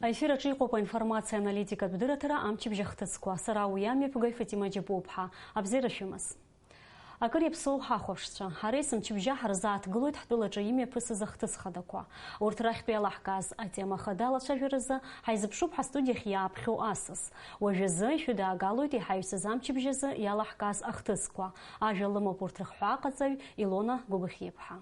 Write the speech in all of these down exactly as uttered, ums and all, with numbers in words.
Аефир аҿы иҟоуп аинформациа аналитикатә дырраҭара «Амчыбжь ахҭысқәа». Сара уи амҩаԥгаҩ Фатима Џьапуԥҳа. Абзиара шәымаз. Акыр иаԥсоу ҳахәаԥшцәа, ҳареи сынцәыбжьа ҳарзааҭгылоит ҳтәылаҿы имҩаԥысыз ахҭыс хадақәа. Урҭ рахьтә иалаҳкааз атема хада алацәажәаразы ҳаизыԥшуп ҳастудиахь иааԥхьоу асас. Уажәазы ишәыдаагалоит иҳаҩсыз амчыбжь азы иалаҳкааз ахҭысқәа. Ажәа лымоуп урҭ рыхҳәааҟаҵаҩ Илона Гәыбыхьиаԥҳа.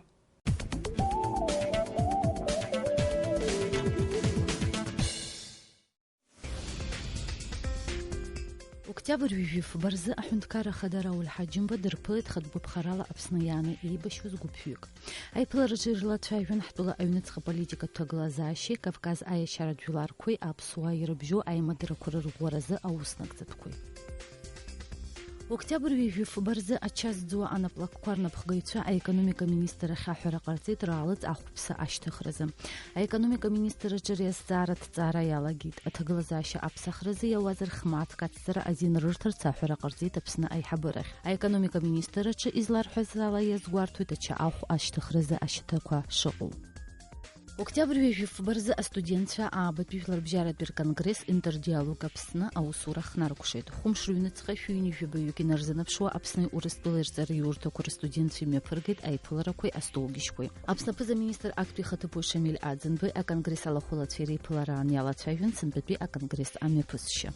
Октиабр ҩажәи фба рзы аҳәынҭқарра ахада Рауль Ҳаџьымба дырԥылеит хатә гәаԥхарала Аԥсны иааны еибашьуаз гәыԥҩык. Аиԥылараҿы ирылацәажәон ҳтәыла аҩныҵҟа политикатә ҭагылазаашьеи Кавказ аиашьаратә жәларқәеи аԥсуаа ирыбжьоу аимадарақәа рырӷәӷәаразы аус нагӡатәқәеи. Октиабр ҩажәи фба рзы ача зӡуа анаплакқәа рнапхгаҩцәа аекономика министр ахь аҳәара ҟарҵеит раалыҵ ахәԥса ашьҭыхразы. Аекономика министр аҿы ари азҵаара ҭҵаара иалагеит. Аҭагылазаашьа аԥсахразы иауазар хмаҭк ацҵара азин рырҭарц аҳәара ҟарҵеит Аԥсны аиҳабырахь. Аекономика министр аҿы изларҳәаз ала иазгәарҭоит ача ахә ашьҭыхразы ашьаҭақәа шыҟоу. Октиабр ҩажәи фба рзы астудентцәа аабатәи жәларбжьаратәи рконгресс «Интердиалог Аԥсны» аусура хнаркәшеит. Хәымш рыҩныҵҟа шәи ҩынҩажәи жәабаҩык инарзынаԥшуа Аԥсни Урыстәылеи рҵараиурҭақәа рыстудентцәа имҩаԥыргеит аиԥыларақәеи астолгьежьқәеи. Аԥсны аԥыза-министр актәи ихаҭыԥуаҩ Шамиль Аӡынбеи аконгресс алахәылацәеи реиԥылараан иалацәажәон сынтәатәи аконгресс амҩаԥысшьа.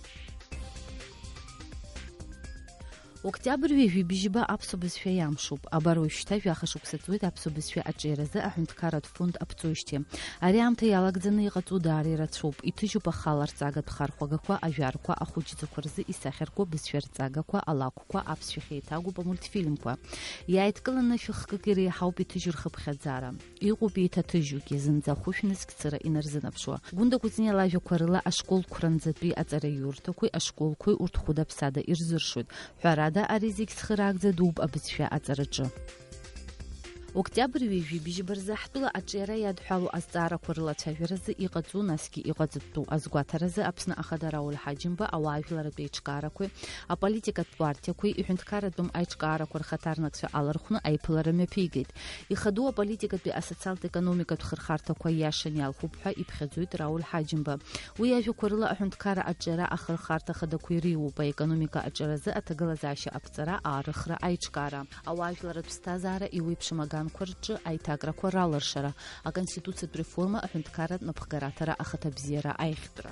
Октиабр ҩажәи бжьба аԥсуа бызшәа иамшуп. Абар уажәшьҭа жәаха шықәса ҵуеит аԥсуа бызшәа аҿиаразы аҳәынҭқарратә фонд аԥҵоижьҭеи. Ари аамҭа иалагӡаны иҟаҵоу даара ирацәоуп. Иҭыжьуп ахала рҵагатә хархәагақәа, ажәарқәа, ахәыҷӡақәа рзы исахьарку абызшәа рҵагақәа, алакәқәа, аԥсшәахь еиҭагоуп амультфильмқәа. Иааидкыланы шәыхкык иреиҳауп иҭыжьу рхыԥхьаӡара. Иҟоуп еиҭаҭыжьугьы, зынӡа хәышә нызқь цыра инарзынаԥшуа. Гәында Кәыҵниа лажәақәа рыла ашколқәранӡатәи аҵараиурҭақәеи ашколқәеи урҭ хәыда-ԥсада ирзыршоит. Ҳәарада, ари зегь цхыраагӡа дууп абызшәа аҵараҿы. Октиабр ҩажәи бжьба рзы ҳтәыла аҿиара иадҳәалоу азҵаарақәа рылацәажәаразы иҟаҵоу, насгьы иҟаҵатәу азгәаҭаразы Аԥсны ахада Рауль Ҳаџьымба ауаажәларратә еиҿкаарақәеи аполитикатә партиақәеи иҳәынҭқарратәым аиҿкаарақәа рхаҭарнакцәа алархәны аиԥылара мҩаԥигеит. Ихадоу аполитикатәи асоциалтә-економикатә хырхарҭақәа иашан иалхуп ҳәа иԥхьаӡоит Рауль Ҳаџьымба. Уи иажәақәа рыла аҳәынҭқарра аҿиара ахырхарҭа хадақәа иреиуоуп аекономика аҿиаразы аҭагылазаашьа аԥҵара, аарыхра, аиҿкаара, ауаажәларратә ԥсҭазаара, еиуеиԥшым аганқәа рҿы аиҭакрақәа раларшара, аконституциатә реформа, аҳәынҭқарратә напхгара аҭара, ахаҭабзиара аиӷьтәра.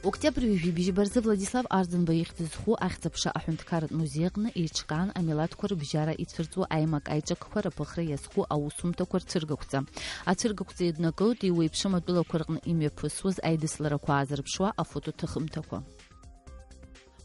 Октиабр ҩажәи бжьба рзы Владислав Арӡынба ихьӡ зху Ахьӡ-аԥша аҳәынҭқарратә музеи аҟны еиҿкаан амилаҭқәа рыбжьара ицәырҵуа аимак-аиҿакқәа рыԥыхра иазку аусумҭақәа рцәыргақәҵа. Ацәыргақәҵа еиднакылоит еиуеиԥшым атәылақәа рҟны имҩаԥысуаз аидысларақәа аазырԥшуа афотоҭыхымҭақәа.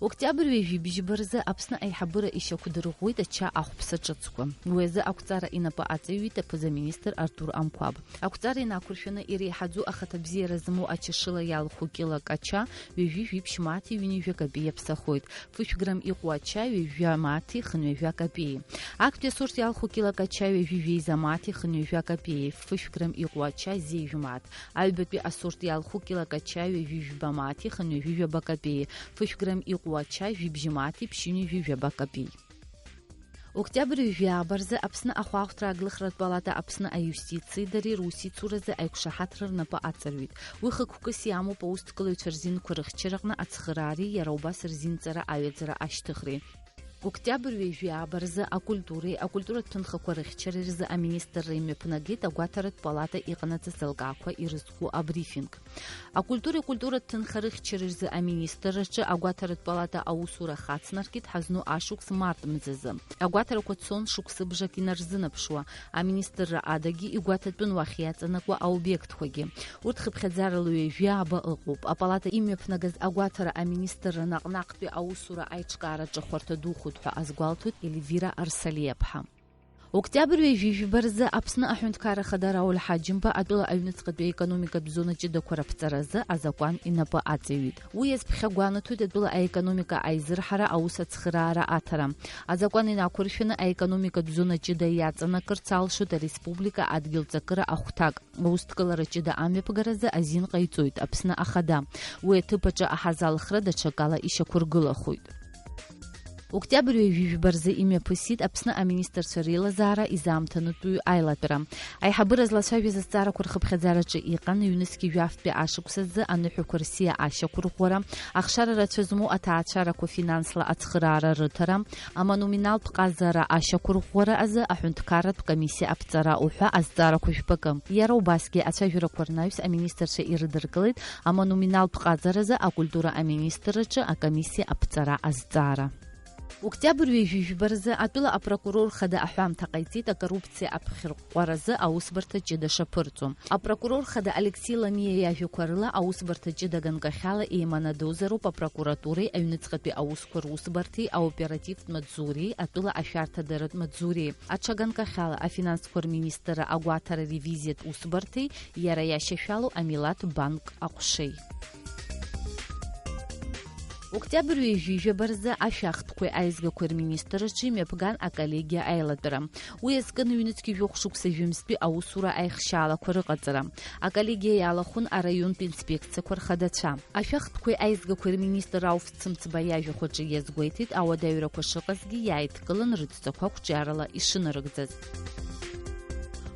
Октиабр ҩажәи бжьба рзы Аԥсны аиҳабыра ишьақәдырӷәӷәеит ача ахәԥса ҿыцқәа. Уи азы ақәҵара инапы аҵаҩит аԥыза-министр Артур Амқәаб. Ақәҵара инақәыршәаны иреиҳаӡоу ахаҭабзиара змоу ачашыла иалху кьылак ача ҩажәи жәиԥшь мааҭи ҩынҩажәа капеи иаԥсахоит. Фышә грамм иҟоу ача ҩажәа мааҭи хынҩажәа капеи. Актәи асорт иалху кьылак ача ҩажәи жәеиза мааҭи хынҩажәа капеи. Фышә грамм иҟоу ача зеижә мааҭ. Аҩбатәи асорт иалху кьылак ача ҩажәи жәба мааҭи хынҩажәи жәаба капеи. Фышә грамм иҟоу ача жәибжь мааҭи ԥшьынҩажәи жәаба капеи. Октиабр ҩажәи ааба рзы Аԥсны ахәаахәҭра аглыхратә палата Аԥсны аиустициеи дареи русеицуразы аиқәшаҳаҭра рнапы аҵарҩит. Уи хықәкыс иамоуп аусҭгылаҩцәа рзинқәа рыхьчараҟны ацхыраареи иара убас рзинҵара аҩаӡара ашьҭыхреи. Октиабр ҩажәи ааба рзы акультуреи акультуратә ҭынхақәа рыхьчареи рзы аминистрра имҩаԥнагеит агәаҭаратә палата иҟанаҵаз алкаақәа ирызку абрифинг. Акультуреи акультуратә ҭынха рыхьчареи рзы аминистрраҿы агәаҭаратә палата аусура хацнаркит ҳазну ашықәс март мзазы. Агәаҭарақәа цон шықәсыбжак инарзынаԥшуа, аминистрра адагьы игәаҭатәын уахь иаҵанакуа аобиектқәагьы. Урҭ хыԥхьаӡарала ҩажәи ааба ыҟоуп. Апалата имҩаԥнагаз агәаҭара аминистрра наҟ-наҟтәи аусура аиҿкаараҿы хәарҭа духоит ҳәа азгәалҭоит Ельвира Арсалиаԥҳа. Октиабр ҩажәи жәба рзы Аԥсны аҳәынҭқарра ахада Рауль Ҳаџьымба атәыла аҩныҵҟатәи аекономикатә зона ҷыдақәа раԥҵаразы азакәан инапы аҵаҩит. Уи иазԥхьагәанаҭоит атәыла аекономика аизырҳара аус ацхыраара аҭара. Азакәан инақәыршәаны аекономикатә зона ҷыда иаҵанакырц алшоит ареспублика адгьылҵакыра ахәҭак. Аусҭгылара ҷыда амҩаԥгаразы азин ҟаиҵоит Аԥсны ахада. Уи аҭыԥ аҿы аҳазалхра даҽакала ишьақәыргылахоит. Октиабр ҩажәи жәба рзы имҩаԥысит Аԥсны аминистрцәа реилазаара изаамҭанытәыҩ аилатәара. Аиҳабыра злацәажәаз азҵаарақәа рхыԥхьаӡараҿы иҟан ҩнызқьи жәафтәи ашықәс азы аныҳәақәа рсиа ашьақәырӷәӷәара, ахшара рацәа змоу аҭаацәарақәа финансла ацхыраара рыҭара, амонументалтә ҟазара ашьақәырӷәӷәара азы аҳәынҭқарратә комиссиа аԥҵара уҳәа азҵаарақәа жәпакы. Иара убасгьы ацәажәарақәа рнаҩс аминистрцәа ирыдыркылеит амонументалтә ҟазаразы акультура аминистрраҿы акомиссиа аԥҵара азҵаара. Октиабр ҩажәи жәба рзы атәыла апрокурор хада аҳәамҭа ҟаиҵеит акоррупциа аԥхьырҟәҟәаразы аусбарҭа ҷыда шаԥырҵо. Апрокурор хада Алексеи Ламиа иажәақәа рыла, аусбарҭа ҷыда ганкахьала еиманадозароуп апрокуратуреи аҩныҵҟатәи аусқәа русбарҭеи аоперативтә маҵзуреи атәыла ашәарҭадаратә маҵзуреи. Аҽа ганкахьала афинансқәа рминистрра агәаҭара ревизиатә усбарҭеи иара иашьашәалоу амилаҭ банк аҟәшеи. Октиабр ҩажәи жәаба рзы ашәахтәқәеи аизгақәеи рминистрраҿы имҩаԥган аколлегиа аилатәара. Уи азкын ҩнызқьи жәохә шықәса жәымзтәи аусура аихшьаалақәа рыҟаҵара. Аколлегиа иалахәын араионтә инспекциақәа рхадацәа. Ашәахтәқәеи аизгақәеи рминистр Рауф Цымцба иажәахәаҿы иазгәеиҭеит, ауадаҩрақәа шыҟазгьы иааидкылан рыдҵақәа қәҿиарала ишынарыгӡаз.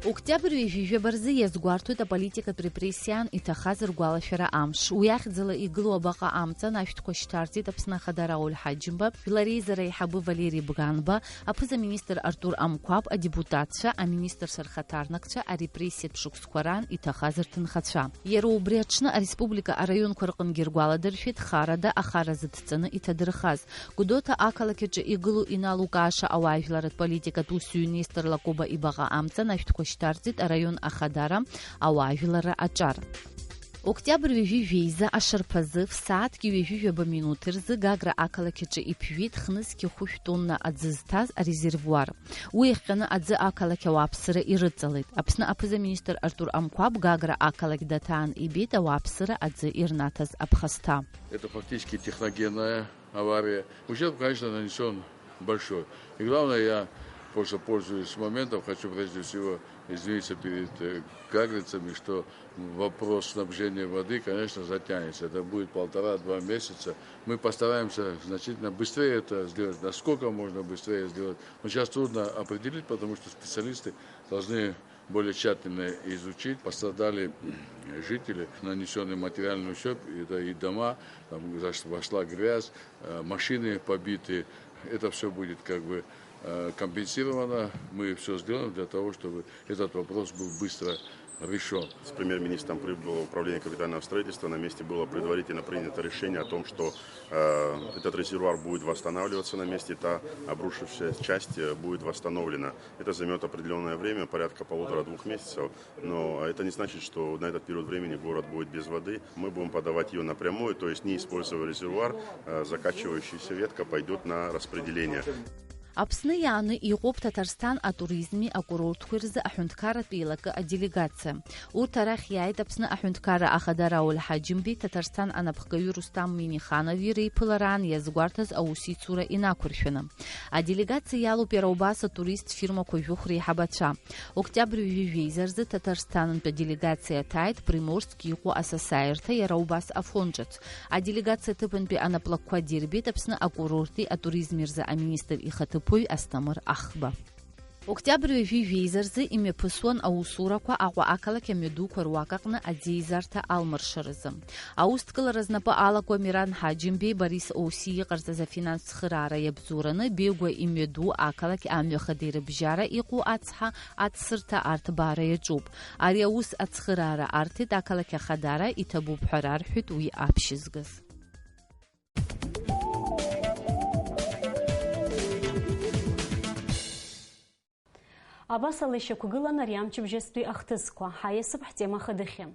Октиабр ҩажәи жәаба рзы иазгәарҭоит аполитикатә репрессиаан иҭахаз ргәалашәара амш. Уи ахьӡала игылоу абаҟа амҵан ашәҭқәа шьҭарҵеит Аԥсны Ахада Рауль Ҳаџьымба, жәлар реизара аиҳабы Валери Бганба, аԥыза-министр Артур Амқәаб, адепутатцәа, аминистрцәа рхаҭарнакцәа, арепрессиатә шықәсқәа раан иҭахаз рҭынхацәа. Иара убри аҽны ареспублика араионқәа рҟынгьы ргәаладыршәеит харада ахара зыдҵаны иҭадырхаз. Гәдоуҭа ақалақь аҿы игылоу иналукааша ауаажәларратә политикатә усзуҩ Нестор Лакоба ибаҟа амҵан ашәҭқәа шьҭарҵеит араион ахадара, ауаажәларра аҿар. Октиабр ҩажәи жәеиза ашарԥазы, фсааҭки ҩажәи жәаба минуҭ рзы Гагра ақалақь аҿы иԥжәеит хнызқьи хәышә тонна аӡы зҭаз арезервуар. Уи иахҟьаны аӡы ақалақь ауааԥсыра ирыдҵалеит. Аԥсны аԥыза-министр Артур Амқәаб Гагра ақалақь даҭаан ибеит ауааԥсыра аӡы ирнаҭаз аԥхасҭа. Это фактически техногенная авария. Ущерб, конечно, нанесен большой. И главное, я просто, пользуясь моментом, хочу прежде всего извиниться перед, э, гагрицами, что вопрос снабжения воды, конечно, затянется. Это будет полтора-два месяца. Мы постараемся значительно быстрее это сделать, насколько можно быстрее сделать. Но сейчас трудно определить, потому что специалисты должны более тщательно изучить. Пострадали жители, нанесенный материальный ущерб, это и дома, там заш-, вошла грязь, э, машины побиты. Это всё будет как бы, э, компенсировано. Мы всё сделаем для того, чтобы этот вопрос был быстро решен. С премьер-министром прибыло управление капитального строительства. На месте было предварительно принято решение о том, что, э, этот резервуар будет восстанавливаться на месте, та обрушившаяся часть, э, будет восстановлена. Это займёт определённое время, порядка полутора-двух месяцев, но это не значит, что на этот период времени город будет без воды. Мы будем подавать её напрямую, то есть не используя резервуар, э, закачивающаяся ветка пойдёт на распределение. Аԥсны иааны иҟоуп Ҭаҭарсҭан атуризми акурортқәеи рзы аҳәынҭқарратә еилакы аделегациа. Урҭ арахь иааит Аԥсны аҳәынҭқарра ахада Рауль Ҳаџьымбеи Ҭаҭарсҭан анапхгаҩы Рустам Миниханови реиԥылараан иазгәарҭаз аусеицура инақәыршәаны. Аделегациа иалоуп иара убас атурист фирмақәа жәохә реиҳабацәа. Октиабр ҩажәи жәеиза рзы Ҭаҭарсҭанынтә аделегациа ҭааит Приморск иҟоу асасааирҭа, иара убас Афон ҿыц. Аделегациа аҭыԥантәи анаплакқәа дирбеит Аԥсны акурорти атуризми рзы аминистр ихаҭыԥуаҩ Асҭамыр Ахба. Октиабр ҩажәи жәеиза рзы имҩаԥысуан аусурақәа Аҟәа ақалақь амҩадуқәа руак аҟны аӡеизарҭа алмыршаразы. Аусҭкылара знапы алаку Амиран Ҳаџьымбеи Борис Оси иҟарҵаз афинанс цхыраара иабзоураны Бегәа имҩаду ақалақь амҩахадеи рыбжьара иҟоу ацҳа ацсырҭа арҭбаара иаҿуп. Ари аус ацхыраара арҭеит ақалақь ахадара, иҭабуп ҳәа рарҳәеит уи аԥшьызгаз. Абас ала ишьақәгылан ари амчыбжьастәи ахҭысқәа. Ҳаиасып ҳтема хадахьы.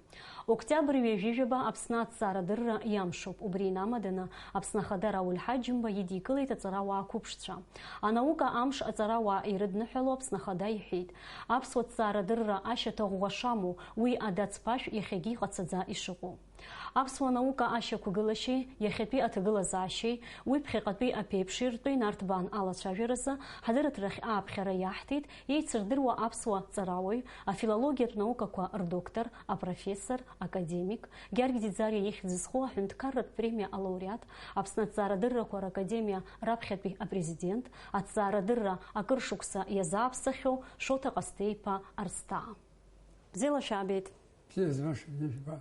Октиабр ҩажәи жәаба Аԥсны аҭҵаарадырра иамшуп. Убри инамаданы Аԥсны Ахада Рауль Ҳаџьымба идикылеит аҵарауаа қәыԥшцәа. Анаука амш аҵарауаа ирыдныҳәало Аԥсны Ахада иҳәеит, аԥсуа ҭҵаарадырра ашьаҭа ӷәӷәа шамоу, уи адацԥашә иахьагьы иҟацаӡа ишыҟоу. Аԥсуа наука ашьақәгылашьеи иахьатәи аҭагылазаашьеи уи ԥхьаҟатәи аԥеиԥши ртәеи нарҭбаан алацәажәаразы ҳадырраҭарахь ааԥхьара иаҳҭеит еицырдыруа аԥсуа ҵарауаҩ, афилологиатә наукақәа рдоктор, апрофессор, академик, Георги Ӡиӡариа ихьӡ зху аҳәынҭқарратә премиа алауреат, Аԥсны аҭҵаарадыррақәа ракадемиа раԥхьатәи апрезидент, аҭҵаарадырра акыр шықәса иазааԥсахьоу Шоҭа Ҟасҭеи-иԥа Арсҭаа. Бзиала шәаабеит! Бзиа збаша, бзиа шәба.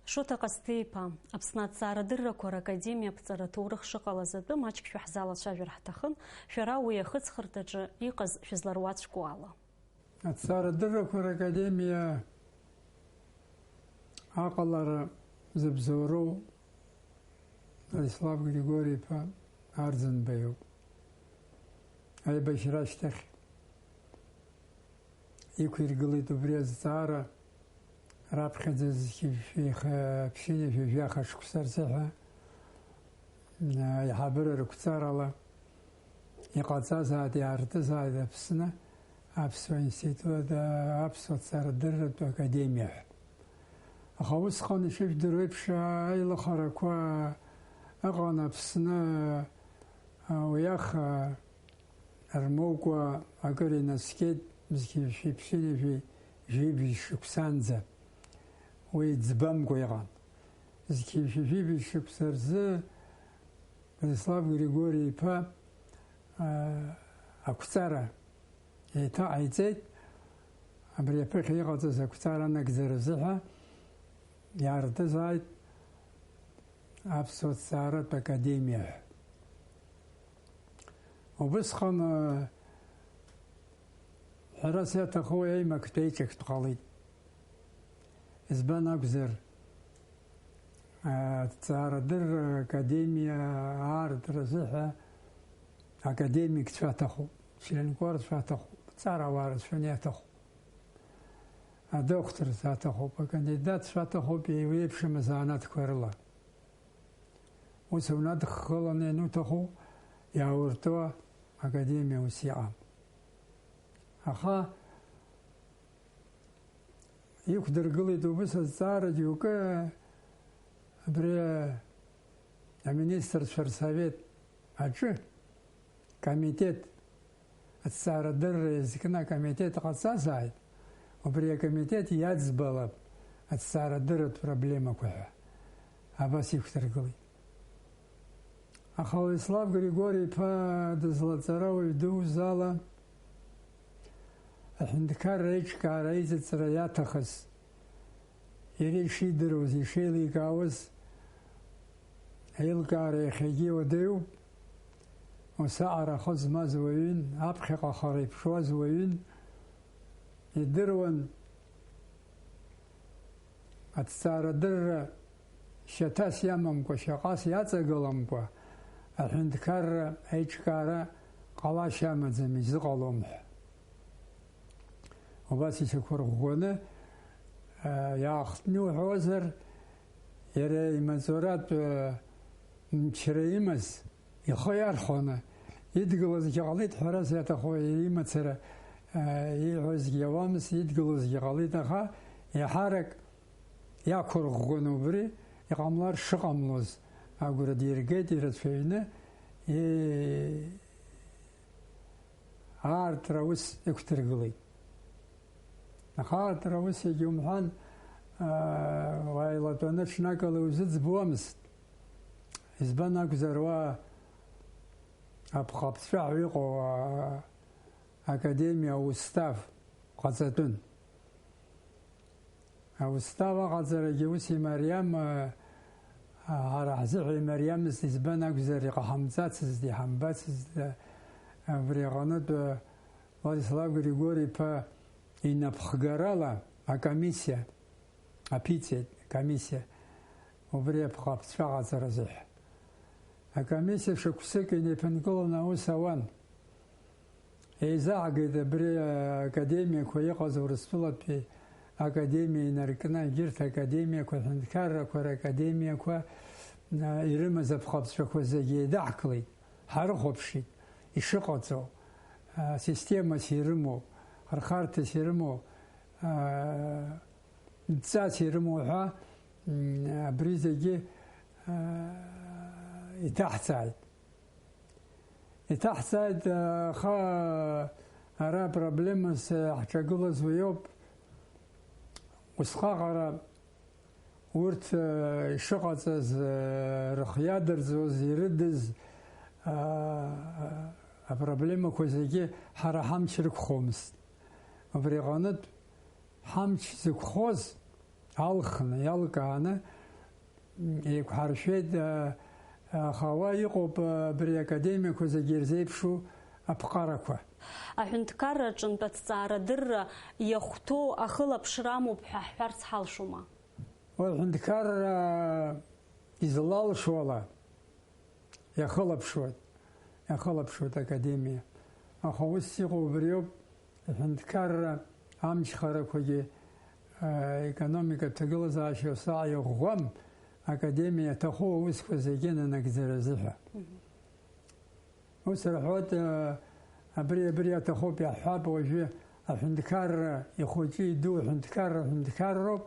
Шоҭа Ҟасҭеи-иԥа, Аԥсны аҭҵаарадыррақәа ракадемиа аԥҵара аҭоурых шыҟалаз атәы маҷк шәаҳзалацәажәар ҳҭахын, шәара уи ахыҵхырҭаҿы иҟаз шәызларуаӡәку ала. Аҭҵаарадыррақәа ракадемиа аҟалара зыбзоуроу Владислав Григори-иԥа Арӡынба иоуп. Аибашьра ашьҭахь иқәиргылеит убри азҵаара, раԥхьаӡа зқьи жәшәи ԥшьынҩажәи жәаха шықәса рзыҳәа, аиҳабыра рықәҵарала иҟаҵазааит, иаартызааит Аԥсны, Аԥсуа институт, Аԥсуа ҵарадырратә академиа ҳәа. Аха усҟан, ишыжәдыруа еиԥш, аилахарақәа ыҟан Аԥсны, уи аха рмоукәа акыр инаскьеит, зқьи жәшәи ԥшьынҩажәи жәибжь шықәсанӡа уи ӡбамкәа иҟан. Зқьи жәшәи жәибжь шықәса рзы Владислав Григори-иԥа, аа, ақәҵара еиҭаҟаиҵеит, абри аԥыхьа иҟаҵаз ақәҵара анагӡаразы ҳәа иаартызааит Аԥсуа ҭҵааратә академиа ҳәа. Убысҟан, ҳәарас иаҭаху, еимактә-еиҿактә ҟалеит. Избан акәзар, аҭҵаарадырра академиа аартразы ҳәа академикцәа аҭахуп, членкорцәа аҭахуп, ҵарауаа рацәаны иаҭахуп, адокторцәа аҭахуп, акандидатцәа аҭахуп, еиуеиԥшым азанааҭқәа рыла. Ус унадххыланы иануҭаху иаауртуа академиа ус иҟам. Аха иқәдыргылеит убыс азҵаара џьоукы абри аминистрцәа рсовет аҿы комитет, аҭҵаарадырра иазкны акомитет ҟаҵазааит, убри акомитет иаӡбалап аҭҵаарадырратә проблемақәа ҳәа абас иқәдыргылеит. Аха Владислав Григори-иԥа дызлаҵара уаҩ дуз ала, аҳәынҭқарра аиҿкаара аиҵыҵра иаҭахыз, иара ишидыруаз, ишеиликаауаз, аилкаара иахьагьы уадаҩуп. Ус аҟара ахы змаз уаҩын, аԥхьаҟа ахара иԥшуаз уаҩын, идыруан, аҭҵаарадырра шьаҭас иамамкәа, шьаҟас иаҵагыламкәа, аҳәынҭқарра аиҿкаара ҟалашьа амаӡам, изыҟалом ҳәа. Убас ишьақәырӷәӷәаны, аа, иаахтны иуҳәозар, иара имаҵуратә, аа, мчра имаз, ихы иархәаны, идгылазгьы ҟалеит, ҳәарас иаҭаху, имацара, аа, ииҳәозгьы иауамызт, идгылазгьы ҟалеит, аха еиҳарак иақәырӷәӷәаны убри иҟамлар шыҟамлоз агәра диргеит, ирацәаҩны, и-, аартра аус ықәдыргылеит. Аха аартра аус егьа умҳәан, аа, уааилатәаны ҽнакала иузыӡбуамызт. Избан акәзар, уа Аԥҟаԥҵәа ҳәа иҟоу, аа, академиа аустав ҟаҵатәын. Аустав аҟаҵарагьы ус имариам, ҳара ҳзыҳәа имариамызт, избан акәзар, иҟаҳамҵацызт, иҳамбацызт. Убри аҟнытә Владислав Григори-иԥа инапхгарала акомиссиа аԥиҵеит, акомиссиа, убри аԥҟаԥҵәа аҟаҵаразы ҳәа. Акомиссиа шықәсык инеиԥынкыланы аус ауан. Еизаҳгеит абри академиақәа иҟаз Урыстәылатәи академиа инаркны, егьырҭ академиақәа, аҳәынҭқаррақәа ракадемиақәа, а, ирымаз аԥҟаԥҵәақәа зегьы еидаҳкылеит, ҳарыхәаԥшит, ишыҟаҵоу, а, системас ирымоу, рхарҭас ирымоу, а, дҵас ирымоу ҳәа, Абри зегьы иҭаҳҵааит. Иҭаҳҵааит, аха ара проблемас ҳҿагылаз уи ауп. Усҟаҟара урҭ ишыҟаҵаз, рхы иадырӡуаз, ирыдыз апроблемақәа зегьы ҳара ҳамч рықәхомызт. Убри аҟнытә, ҳамч зықәхоз алхны, иалкааны еиқәҳаршәеит, аха уа иҟоуп абри академиақәа зегьы ирзеиԥшу аԥҟарақәа. Аҳәынҭқарра аҿынтә аҭҵаарадырра иахәҭоу ахылаԥшра амоуп ҳәа ҳҳәарц ҳалшома? Уи аҳәынҭқарра излалшо ала иахылаԥшуеит, иахылаԥшуеит академиа. Аха ус иҟоу убриоуп, аҳәынҭқарра амчхарақәагьы, а, економикатә ҭагылазаашьа саҟа иӷәӷәам, академиа иаҭаху аусқәа зегьы нанагӡаразы ҳәа. Мгм. Ус рҳәоит, а, абри, абри аҭахуп иаҳҳәап уажәы. Аҳәынҭқарра ихәыҷы иду аҳәынҭқарра аҳәынҭқарроуп.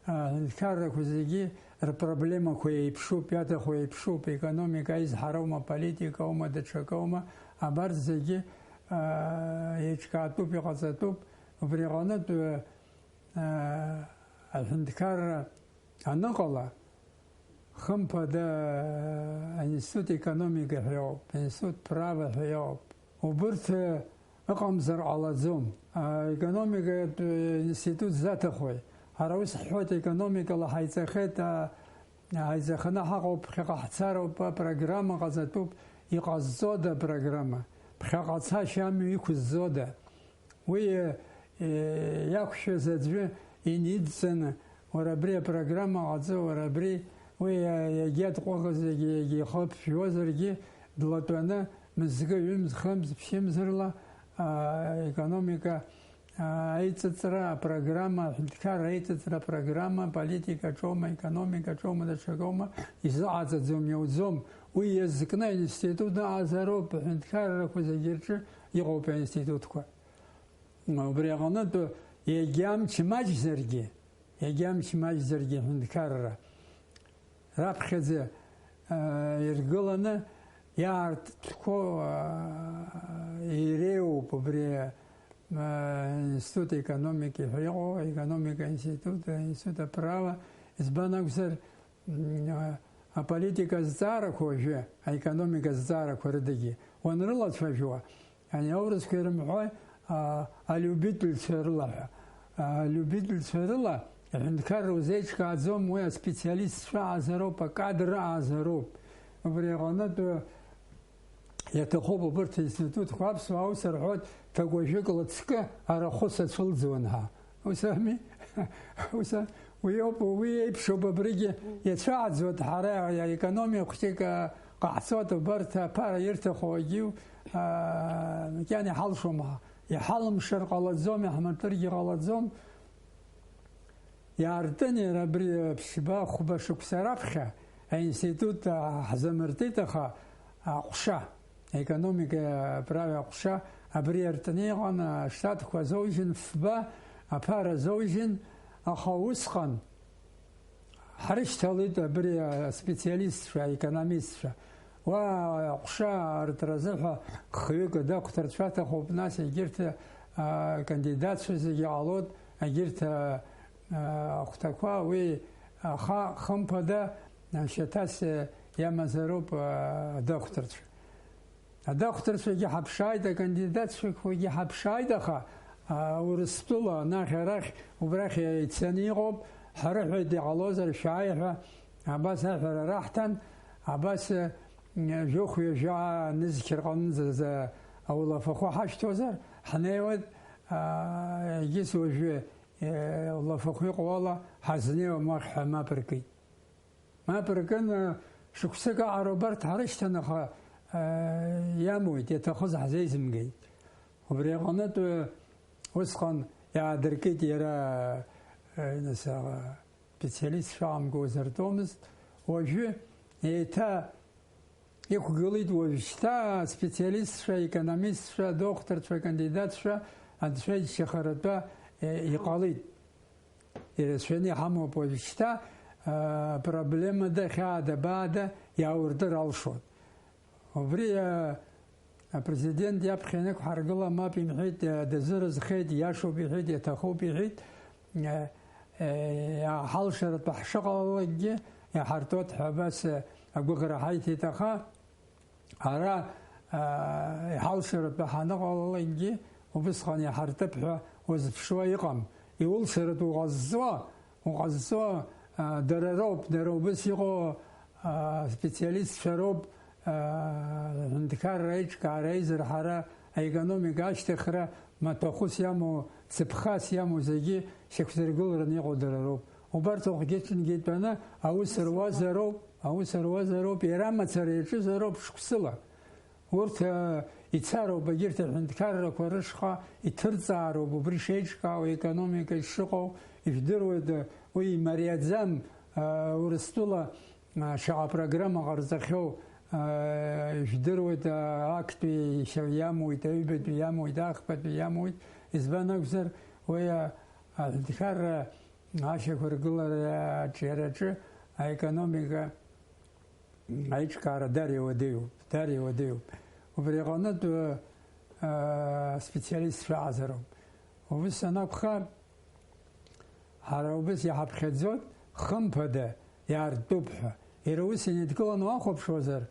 Аҳәынҭқаррақәа зегьы рпроблемақәа еиԥшуп, иаҭаху еиԥшуп, економика аизҳароума, политикоума, даҽакоума, абарҭ зегьы, аа, еиҿкаатәуп, иҟаҵатәуп. Убри аҟнытә, аа, аҳәынҭқарра аныҟала, хымԥада, аинститут економика ҳәа иоуп, аинститут права ҳәа иоуп. Убырҭ, э, ыҟамзар ҟалаӡом. Аекономикатә, э, институт заҭахуеи? Ҳара ус ҳҳәоит, аекономикала ҳаиҵахьеит, а, ҳаиҵаханы ҳаҟоуп, ԥхьаҟа ҳцароуп, апрограмма ҟаҵатәуп, иҟазҵода апрограмма? Ԥхьаҟа ацашьа амҩа иқәызҵода? Уи, э, иақәшәаз аӡәы инидҵаны, уара абри апрограмма ҟаҵо, уара абри, уи, э, иагьа дҟәыӷазаргьы, иагьа ихы ԥжәозаргьы, длатәаны, мызкы, ҩымз, хымз, ԥшьымз рыла, а, економика, а, аиҵыҵра апрограмма, аҳәынҭқарра аиҵыҵра апрограмма, политика аҿоума, економика аҿоума, даҽакоума, изыҟаҵаӡом, иауӡом. Уи иазкны аинститут ыҟазароуп, аҳәынҭқаррақәа зегьы рҿы иҟоуп аинститутқәа. Убри аҟнытә, егьа амч маҷзаргьы, егьа амч маҷзаргьы аҳәынҭқарра раԥхьаӡа, а, иргыланы иаартқәоу, а, иреиуоуп убри, а, институт экономики ҳәа иҟоу, аекономика институт, аинститут аправа, избан акәзар, М, а, аполитика азҵаарақәа уажәы, аекономика азҵаарақәа рыдагьы уанрылацәажәуа, ани аурысқәа ирымҳәои, а, алиубительцәа рыла ҳәа. А, алиубительцәа рыла аҳәынҭқарра узеиҿкааӡом, уи аспециалистцәа аазароуп, акадр аазароуп. Убри аҟнытә, Иаҭахуп убырҭ аинститутқәа аԥсуаа ус рҳәоит, ҭакәажәык лыҵкы арахәы сацәылӡуан ҳәа. Ус ами? Ус а-, уи ауп, уи еиԥшуп абригьы иацәааӡоит, ҳара аекономиа хәҷык, а, ҟаҳҵоит, убарҭ аԥара ирҭаху агьиу, а, макьана иҳалшом ҳәа. Иҳалымшар ҟалаӡом, иаҳмыртыргьы ҟалаӡом. Иаартын иара абри ԥшьба-хәба шықәса раԥхьа аинститут, а, ҳзамыртит, аха аҟәша, аекономика аправа аҟәша абри иартны иҟан, аштатқәа азоужьын фба, аԥара азоужьын, аха усҟан ҳрышьҭалеит абри аспециалистцәа, аекономистцәа. Уа аҟәша аартразы ҳәа хҩык адоктор дшәаҭахуп, нас егьырҭ, а, кандидатцәа зегьы ҟалоит, егьырҭ, а, а, ахәҭақәа уи, аха, хымԥада, а, шьаҭас, а, иамазароуп, а, адокторцәа. Адокторцәагьы ҳаԥшааит, акандидатцәақәагьы ҳаԥшааит, аха, а, Урыстәыла анахь-арахь убрахь ицаны иҟоуп, ҳрыҳәеит, иҟалозар шәааи ҳәа, абас аҳәара раҳҭан, абас, а, Жәохә-ҩажәа нызқь рҟынӡа аулафахәы ҳашәҭозар, ҳнеиуеит, аа, егьыс уажәы, э, улафахәы иҟоу ала ҳазнеиуам уахь ҳәа мап ркит. Мап ркын, э, шықәсык аҟара убарҭ ҳарышьҭан, аха, э, иамуит, иаҭахыз ҳзеизымгеит. Убри аҟнытә, э, усҟан иаадыркит иара, э, нас, аха, специалистцәа аамго узыртәомызт. Уажәы еиҭа иқәгылеит уажәшьҭа аспециалистцәа, аекономистцәа, адокторцәа, акандидатцәа, анцәа иџьшьахаратәа, е, иҟалеит. Ирацәаны иҳамоуп уажәшьҭа, апроблема дахьаада-баада иаауртыр алшоит. Убри, а, апрезидент иаԥхьа инықәҳаргыла мап имҳәеит, а, дазыразхеит, иашоуп иҳәеит, иаҭахуп иҳәеит, а, а, иааҳалшаратәы ҳшыҟалалакгьы иҳарҭоит ҳәа абас, а, агәыӷра ҳаиҭеит, аха ара, а, иҳалшаратәы ҳаныҟалалакгьы убысҟан иҳарҭып ҳәа узыԥшуа иҟам. Иулшаратәы уҟазҵо, уҟазҵо, а, дара роуп, дара убыс иҟоу, а, специалистцәа роуп, а, аҳәынҭқарра аиҿкаара, аизырҳара, аекономика ашьҭыхра, маҭәахәыс иамоу, цыԥхас иамоу зегьы шьақәзыргылараны иҟоу дара роуп. Убарҭ уахгьы-ҽынгьы итәаны аус руазароуп, аус руазароуп, иара мацара иаҿызароуп шықәсыла. Урҭ, э, ицароуп, егьырҭ аҳәынҭқаррақәа рышҟа иҭырҵаароуп, убри шеиҿкаау, аекономика ишыҟоу, ижәдыруеит, э, уи имариаӡам, э, Урыстәыла, э, шаҟа программа ҟарҵахьоу, э, ижәдыруеит, э, актәи иамуит, аҩбатәи иамуит, ахԥатәи иамуит. Избан акәзар, уи, э, аҳәынҭқарра ашьақәыргылара аҿиараҿы аекономика аиҿкаара даара иуадаҩуп, даара иуадаҩуп. Убри аҟнытә, аа, специалистцәа ыҟазароуп. Ус анакәха, ҳара убас иҳаԥхьаӡоит, хымԥада, иаартуп ҳәа. Иара ус инеидкыланы уахәаԥшуазар,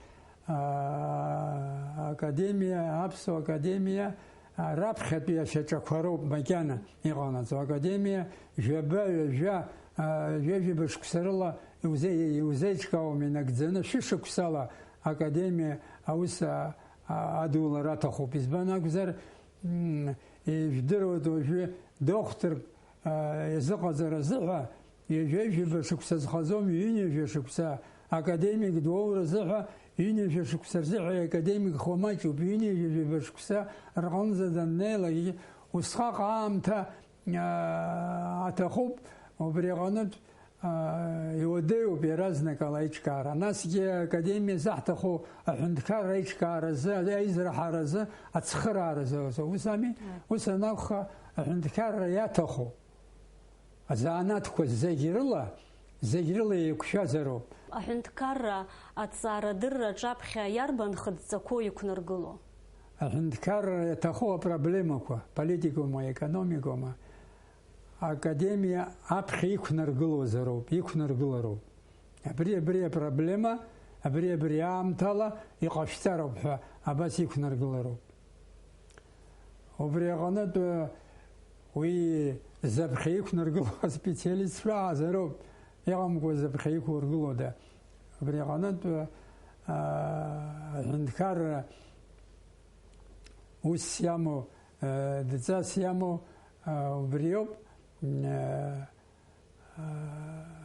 аа, академиа, аԥсуа академиа, а, раԥхьатәи ашьаҿақәа роуп макьана иҟанаҵо. Академиа жәаба, ҩажәа, а, ҩажәаба шықәса рыла иузеи-, иузеиҿкаауам инагӡаны, шәышықәсала академиа аус, а, а, адулара аҭахуп. Избан акәзар, м, ижәдыруеит уажәы дохҭырк, а, изыҟаҵара азыҳәа, ҩажәа-ҩажәаба шықәса зхаӡом, ҩынҩажәа шықәса академик дуоура азыҳәа, ҩынҩажәа шықәса рзыҳәа академик хәа маҷуп, ҩынҩажәаба шықәса рҟынӡа даннеилак, усҟак аамҭа, аа, аҭахуп, убри аҟнытә, аа, иуадаҩуп иаразнакала аиҿкаара. Насгьы академиа заҳҭаху аҳәынҭқарра аиҿкааразы, аизраҳаразы, ацхырааразы, ус ами? Ус анакәха, аҳәынҭқарра иаҭаху азанааҭқәа зегь рыла, зегь рыла еиқәшәазароуп. Аҳәынҭқарра аҭҵаарадырра аҿаԥхьа иарбан хыдҵақәоу иқәнаргыло? Аҳәынҭқарра иаҭаху апроблемақәа, политикоума, економикоума, академиа аԥхьа иқәнаргылозароуп, иқәнаргылароуп. Абри, абри апроблема, абри, абри аамҭала иҟашәҵароуп ҳәа абас иқәнаргылароуп. Убри аҟнытә, уи заԥхьа иқәнаргыло аспециалистцәа ыҟазароуп, иҟамкәа заԥхьа иқәургылода. Убри аҟнытә, аа, аҳәынҭқарра ус иамоу, аа, дҵас иамоу, аа, убриоуп, аа,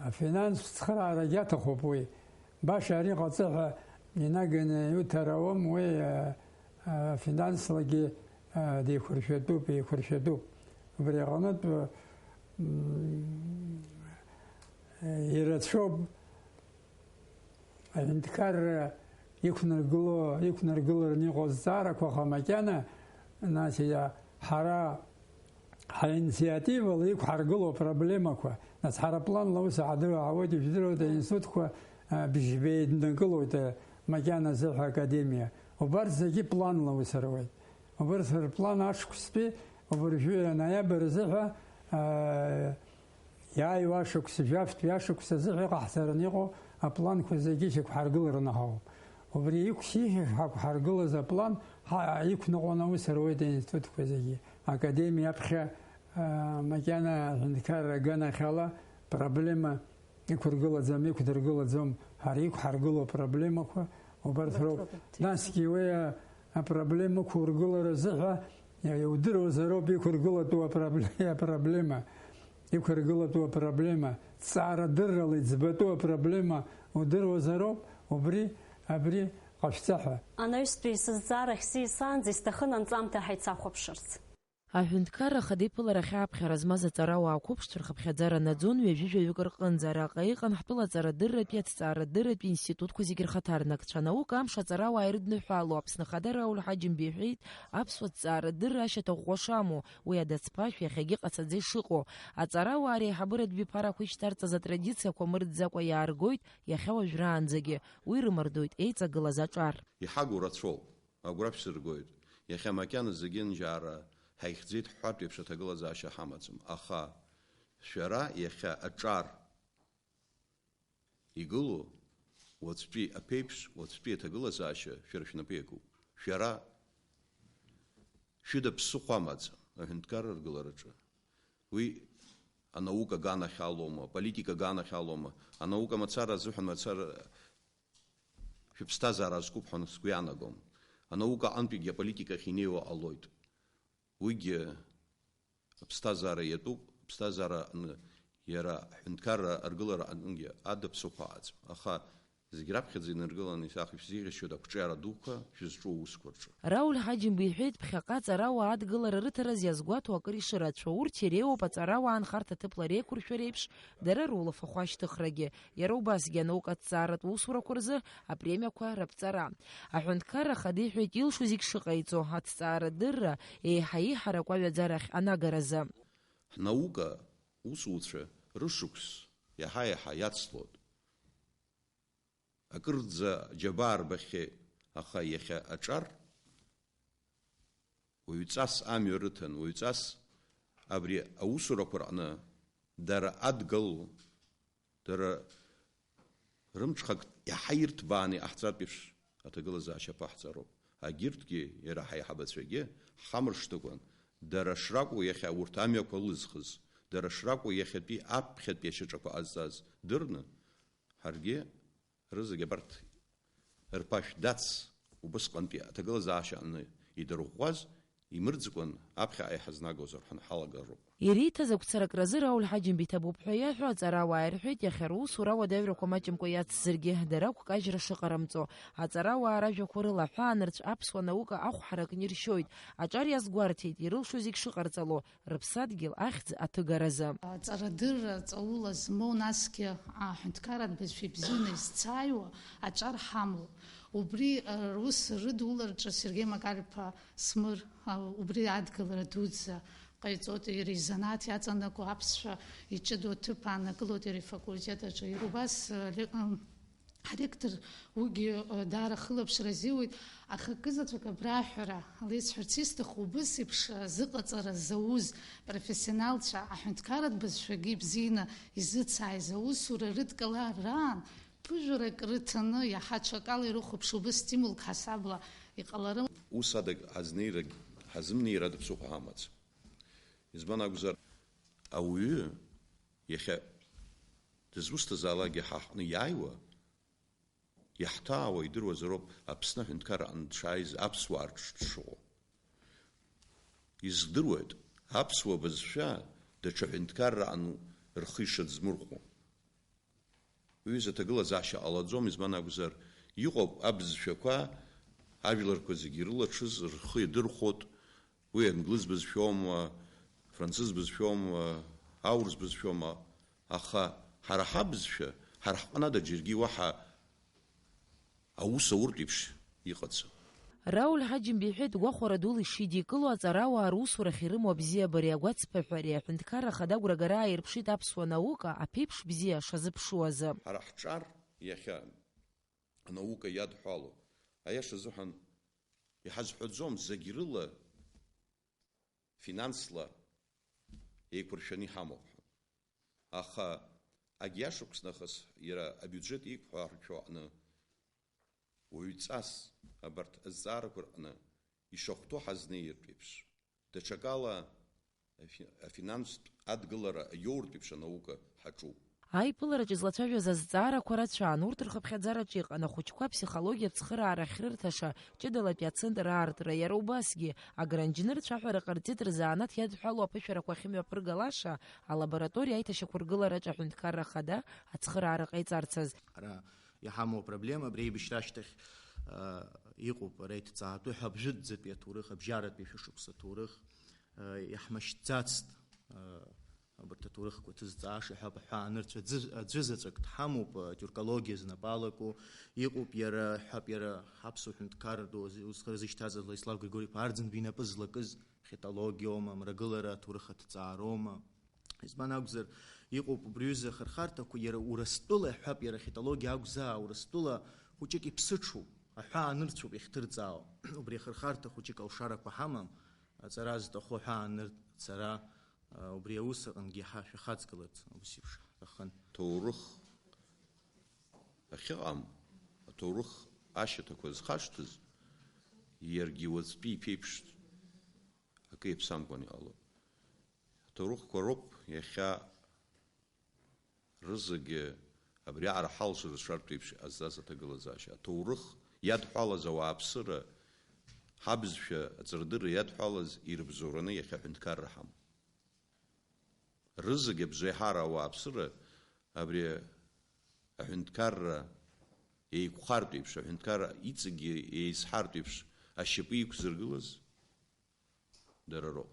афинанстә цхыраарагьы аҭахуп уи. Баша ари ҟаҵа ҳәа инаганы иуҭар ауам, уи, а, а, финанслагьы, а, деиқәыршәатәуп, еиқәыршәатәуп. Убри аҟнытә, м, ирацәоуп аҳәынҭқарра иқәнаргыло, иқәнаргылараны иҟоу азҵаарақәа, аха макьана, нас, иа-, ҳара ҳаинициативала иқәҳаргылоу апроблемақәа, нас ҳара планла ус ҳадыру ҳауеит, ижәдыруеит, аинститутқәа, а, бжьба еиднакылоит, а, макьаназы ҳәа академиа. Убарҭ зегьы планла ус руеит. Убарҭ рплан ашықәстәи, уажәы аноиабр азыҳәа, а, иааиуа ашықәс, жәафтәи ашықәс азыҳәа иҟаҳҵараны иҟоу апланқәа зегьы шьақәҳаргылараны ҳауп. Убри иқә-, шьақәҳаргылаз аплан ҳа-, иқәныҟәаны аус руеит аинститутқәа зегьы. Академиа аԥхьа, а, макьана аҳәынҭқарра аганахьала проблема иқәыргылаӡам, иқәдыргылаӡом. Ҳара иқәҳаргылоу апроблемақәа убарҭ роуп. Убарҭ роуп. Насгьы уи, а, апроблема ықәургылара азыҳәа иа-, иудыруазароуп иқәыргылатәу апробле-, апроблема. Иқәыргылатәу апроблема, ҵаарадыррала иӡбатәу апроблема удыруазароуп, убри, абри ҟашәҵа ҳәа. Анаҩстәи сызҵаарахь сисаанӡа исҭахын анҵамҭа ҳаицахәаԥшырц. Аҳәынҭқарра Ахада иԥыларахь ааԥхьара змаз аҵарауаа қәыԥшцәа рхыԥхьаӡара наӡон ҩажәи жәаҩык рҟынӡа. Араҟа иҟан ҳтәыла аҵарадырратәи, аҭҵаарадырратәи институтқәа зегьы рхаҭарнакцәа. Анаука амш аҵарауаа ирыдныҳәало Аԥсны Ахада Рауль Ҳаџьымба иҳәеит, аԥсуа ҭҵаарадырра ашьаҭа ӷәӷәа шамоу, уи адацԥашә иахьагьы ҟацаӡа ишыҟоу. Аҵарауаа реиҳабыратә биԥарақәа ишьҭарҵаз атрадициақәа мырӡакәа иааргоит иахьа уажәраанӡагьы. Уи рымардоит еиҵагылаз аҿар. Иҳагу рацәоуп. Агәра шәсыргоит. Иахьа макьана зегьынџьаара ҳаихьӡеит ҳҳәартә еиԥш аҭагылазаашьа ҳамаӡам. Аха шәара иахьа аҿар игылоу уаҵәтәи аԥеиԥш, уаҵәтәи аҭагылазаашьа шәара шәнапы иакуп. Шәара шәыда ԥсыхәа амаӡам аҳәынҭқарра аргылараҿы. Уи анаука аганахь алоума, аполитика аганахь алоума, анаука мацара азыҳәан мацара шәыԥсҭазаара азкуп ҳәа сгәы иаанагом. Анаука аҟынтәигьы аполитика ахь инеиуа ҟалоит. Уигьы аԥсҭазаара иатәуп, аԥсҭазаара аҟны иара аҳәынҭқарра аргылара аҟынгьы ада ԥсыхәа аӡам. Аха зегь раԥхьаӡа инаргыланы исахьа шәзеиӷьасшьоит ақәҿиара дуқәа шәызҿу аусқәа рҿы. Рауль Ҳаџьымба иҳәеит, ԥхьаҟа аҵарауаа адгылара рыҭараз иазгәаҭо акыр ишырацәоу, урҭ иреиуоуп аҵарауаа анхарҭа ҭыԥла реиқәыршәа реиԥш, дара рулафахәы ашьҭыхрагьы. Иара убасгьы анаука аҭҵааратә усурақәа рзы апремиақәа раԥҵара. Аҳәынҭқарра Ахада иҳәеит илшо зегь шыҟаиҵо, аҭҵаарадырра еиҳа иҳаракуа аҩаӡарахь анагаразы. Ҳнаука усуцәа рышықәс иаҳа-иаҳа иацлоит. Акырӡа џьабаа рбахьеит, аха иахьа аҿар уаҩҵас амҩа рыҭан, уаҩҵас абри аусурақәа рҟны дара адгыло, дара рымҽхак иаҳа ирҭбааны иҟаҳҵартә еиԥш аҭагылазаашьа аԥаҳҵароуп. Агьырҭгьы, иара ҳаиҳабацәагьы, ҳхамыршҭыкәан, дара шракәу иахьа урҭ амҩақәа лызхыз, дара шракәу иахьатәи аԥхьатәи ашьаҿақәа ҟазҵаз дырны, ҳаргьы рызегь абарҭ рԥашә дац, убысҟантәи аҭагылазаашьа аҟны идырӷәӷәаз, имырӡыкәан аԥхьаҟа иҳазнагозар ҳәа ҳалагароуп. Ириҭаз агәцаракразы Рауль Ҳаџьымба иҭабуп ҳәа иаҳәо аҵарауаа ирҳәеит, иахьа русура ауадаҩрақәа маҷымкәа иацзаргьы, дара ақәкажьра шыҟарымҵо. Аҵарауаа ражәақәа рыла аҳәаанырцә аԥсуа наука ахәҳаракны иршьоит. Аҿар иазгәарҭеит, ирылшо зегь шыҟарҵало, рыԥсадгьыл ахьӡ аҭыгаразы. Аҵарадырра ҵаула змоу, насгьы аҳәынҭқарратә бызшәа ибзианы изцааиуа аҿар ҳамоуп. Убри, а, рус рыдулараҿы Сергеи Макар-иԥа Смыр, а, убри адгылара дуӡӡа ҟаиҵоит, иара изанааҭ иаҵанакуа аԥсшәа иҷыдоу аҭыԥ ааннакылоит иара ифакультет аҿы. Иара убас, а, ле-, ам, Ҳректор уигьы, э, даара хылаԥшра азиуеит, аха акызаҵәык абра аҳәара леисҳәарц исҭаху, убыс еиԥш, э, зыҟаҵара зауз профессионалцәа, аҳәынҭқарратә бызшәагьы ибзианы изыцааиз аусура рыдкылараан, ԥыжәарак рыҭаны, иаҳа аҽакала ирыхәаԥшуа убыс стимулк ҳасабла иҟаларын. Ус адагь ҳазнеирагь, ҳазымнеир ада ԥсыхәа ҳамаӡам. Избан акәзар, ауаҩы иахьа дызусҭазаалакгьы ҳа ҳҟны иааиуа, иаҳҭаауа идыруазароуп Аԥсны аҳәынҭқарра аҟны дшааиз аԥсуаа рҿы дшыҟоу. Издыруеит, аԥсуа бызшәа даҽа ҳәынҭқарра аҟны рхы ишаӡмырхәо. Уи изы аҭагылазаашьа ҟалаӡом, избан акәзар, иҟоуп абызшәақәа, ажәларқәа зегьы ирылаҽыз, рхы иадырхәоит, уи англыз бызшәоума, францыз бызшәоума, аурыс бызшәоума, аха ҳара ҳабызшәа, ҳара ҳҟны ада џьаргьы уаҳа аус ауртә еиԥш иҟаӡам. Рауль Ҳаџьымба иҳәеит, гәахәара дула ишидикыло, аҵарауаа русурахь ирымоу абзиабареи агәацԥыҳәареи аҳәынҭқарра ахада агәрагара ааирԥшит аԥсуа наука аԥеиԥш бзиа шазыԥшуазы. Ҳара ҳҿар иахьа анаука иадҳәалоу, аиаша азыҳәан иҳазҳәаӡом, зегь рыла финансла еиқәыршәаны иҳамоуп ҳәа. Аха агьиашықәс нахыс иара абиуџьет еиқәҳаршәо аҟны уаҩҵас абарҭ азҵаарақәа рҟны ишахәҭоу ҳазнеиртә еиԥш, даҽакала афи-, афинанстә адгылара аиоуртә еиԥш анаука ҳаҿуп. Аиԥылараҿы излацәажәаз азҵаарақәа рацәан, урҭ рхыԥхьаӡараҿы иҟан ахәыҷқәа аԥсихологиатә цхыраара ахьрырҭаша ҷыдалатәи ацентр аартра, иара убасгьы, агранџьнырцә аҳәара ҟарҵеит рзанааҭ иадҳәалоу аԥышәарақәа ахьымҩаԥыргалаша алабораториа аиҭашьақәыргылараҿы аҳәынҭқарра ахада ацхыраара ҟаиҵарц азы. Ара иҳамоу апроблема абри аибашьра ашьҭахь, а, иҟоуп, ара иҭҵаатәу ҳәа абжәытәӡатәи аҭоурых, абжьаратәи шәышықәса аҭоурых, Иаҳмашьцацт, абарҭ аҭоурыхқәа ҭызҵааша, иҳәап, аҳәаанырцә аӡәы-, аӡәызаҵәык дҳамоуп, тиуркологиа знапы алаку, иҟоуп иара, иҳәап, иара ҳаԥсуа ҳәынҭқарра ду ус рзышьҭаз Владислав Григорий-иԥа Арӡынба инапы злакыз хетологиоума, мрагылара аҭоурых аҭҵаароума? Избан акәзар, иҟоуп убри аҩыза ахырхарҭақәа, иара Урыстәыла, иҳәап, иара ахетологиа акәзаа, Урыстәыла хәыҷык иԥсыҽуп, аҳәаанырцәоуп иахьҭырҵаау. Убри ахырхарҭа хәыҷык алшарақәа ҳамам, аҵара зҭаху аҳәаанырцара, а, убри аус аҟынгьы ҳа шәахаҵгыларц аус еиԥш ҳҭахын. Ҭоурых ахьыҟам, аҭоурых ашьаҭақәа зхашҭыз, иаргьы уаҵәтәи иԥеиԥшт, акы иаԥсамкәан иҟалоит. Аҭоурыхқәа роуп иахьа рызегьы абриаҟара ҳалшара зшартә еиԥш иҟазҵаз аҭагылазаашьа. Аҭоурых иадҳәалаз ауааԥсыра, ҳабызшәа аҵарадырра иадҳәалаз ирыбзоураны иахьа аҳәынҭқарра ҳамоуп. Рызегь абжеиҳара ауааԥсыра абри аҳәынҭқарра еиқәхартә еиԥш, аҳәынҭқарра иҵегьгьы еизҳартә еиԥш ашьапы иқәзыргылаз дара роуп.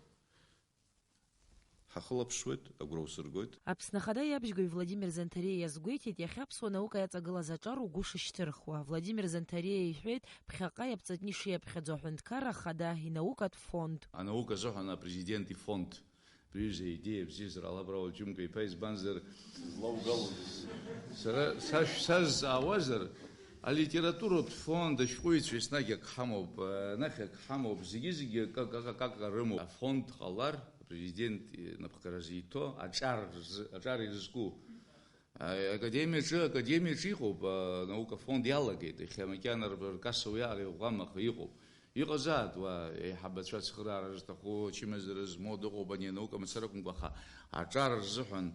Ҳахылаԥшуеит, агәра усыргоит. Аԥсны Ахада иабжьгаҩ Владимир Занҭариа иазгәеиҭеит, иахьа аԥсуа наука иаҵагылаз аҿар угәы шышьҭырхуа. Владимир Занҭариа иҳәеит, ԥхьаҟа иаԥҵатәны ишиаԥхьаӡо аҳәынҭқарра ахада инаукатә фонд. Анаука азыҳәан апрезидент ифонд. Абри аҩыза аидеиа бзиазар ала абра уаҷымкәа иԥа, избанзар, злаугалоз. Сара сашә-, сазҵаауазар, алитературатә фонд ашәҟәыҩҩцәа еснагь ак ҳамоуп, анахь ак ҳамоуп, зегьы-зегьы акы-, акы-, акака рымоуп. Афонд ҟалар, апрезидент инапхгара зиҭо, аҿар рзы-, аҿар ирызку. Академиаҿы, академиаҿы иҟоуп, анаука фонд иалагеит, иахьа макьана р-, ркасса уиаҟара иӷәӷәам, аха иҟоуп. Иҟазаат уа еиҳабацәа ацхыраара зҭаху, ачымазара змоу дыҟоуп, ани анаука мацара акәымкәа, аха аҿар рзыҳәан,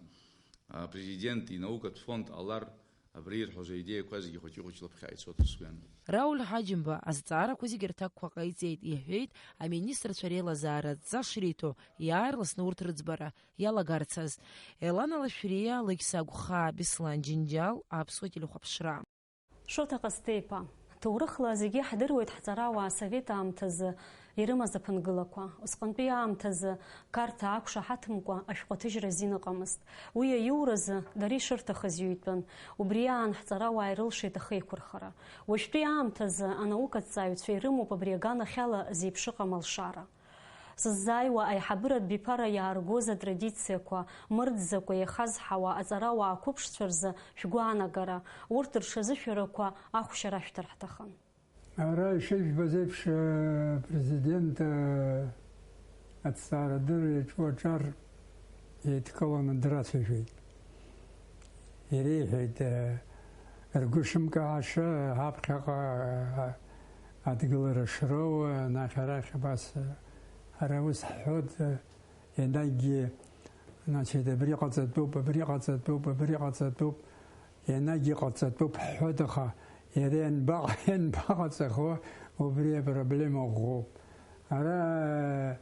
а, президент инаукатә фонд ҟалар, абри ирҳәоз аидеиақәа зегьы хәыҷы-хәыҷла ԥхьа ицоит ус уиан. Рауль Ҳаџьымба азҵаарақәа зегьы рҭакқәа ҟаиҵеит, иҳәеит, аминистрцәа реилазаара адҵа шриҭо, иаарласны урҭ рыӡбара иалагарцаз. Елана Лашәриа, Лыгь Сагәхаа, Беслан Џьынџьал, Аԥсуа телехәаԥшра. Шоҭа Ҟасҭеи-иԥа, ҭоурыхла зегьы иаҳдыруеит ҳҵарауаа асовет аамҭазы ирымаз аԥынгылақәа. Усҟантәи аамҭазы Қарҭаа ақәшаҳаҭымкәа ашәҟәы аҭыжьра азин ыҟамызт. Уи аиуразы дара ишырҭахыз иҩтәын. Убри аан ҳҵарауаа ирылшеит ахеиқәырхара. Уажәтәи аамҭазы анаукаҭҵааҩцәа ирымоуп абри аганахьала зеиԥш ыҟам алшара. Сыззааиуа аиҳабыратә биԥара иааргоз атрадициақәа мырӡакәа иахазҳауа аҵарауаа қәыԥшцәа рзы шәгәаанагара, урҭ рҽазышәарақәа ахәшьара ашәҭар ҳҭахын. Ара ишыжәбаз еиԥш, э, президент, э, аҭҵаарадырра иаҿу аҿар еидкыланы драцәажәеит. Иреиҳәеит, э, ргәы шымкааша, ҳаԥхьаҟа, э, адгылара шроу, анахь-арахь абас, э, ҳара ус ҳҳәоит, э, ианакгьы, значит, абри ҟаҵатәуп, абри ҟаҵатәуп, абри ҟаҵатәуп, ианагь иҟаҵатәуп ҳҳәоит, аха иара ианбаҟ-, ианбаҟаҵахо, убри апроблема ӷәӷәоуп. Ара, э,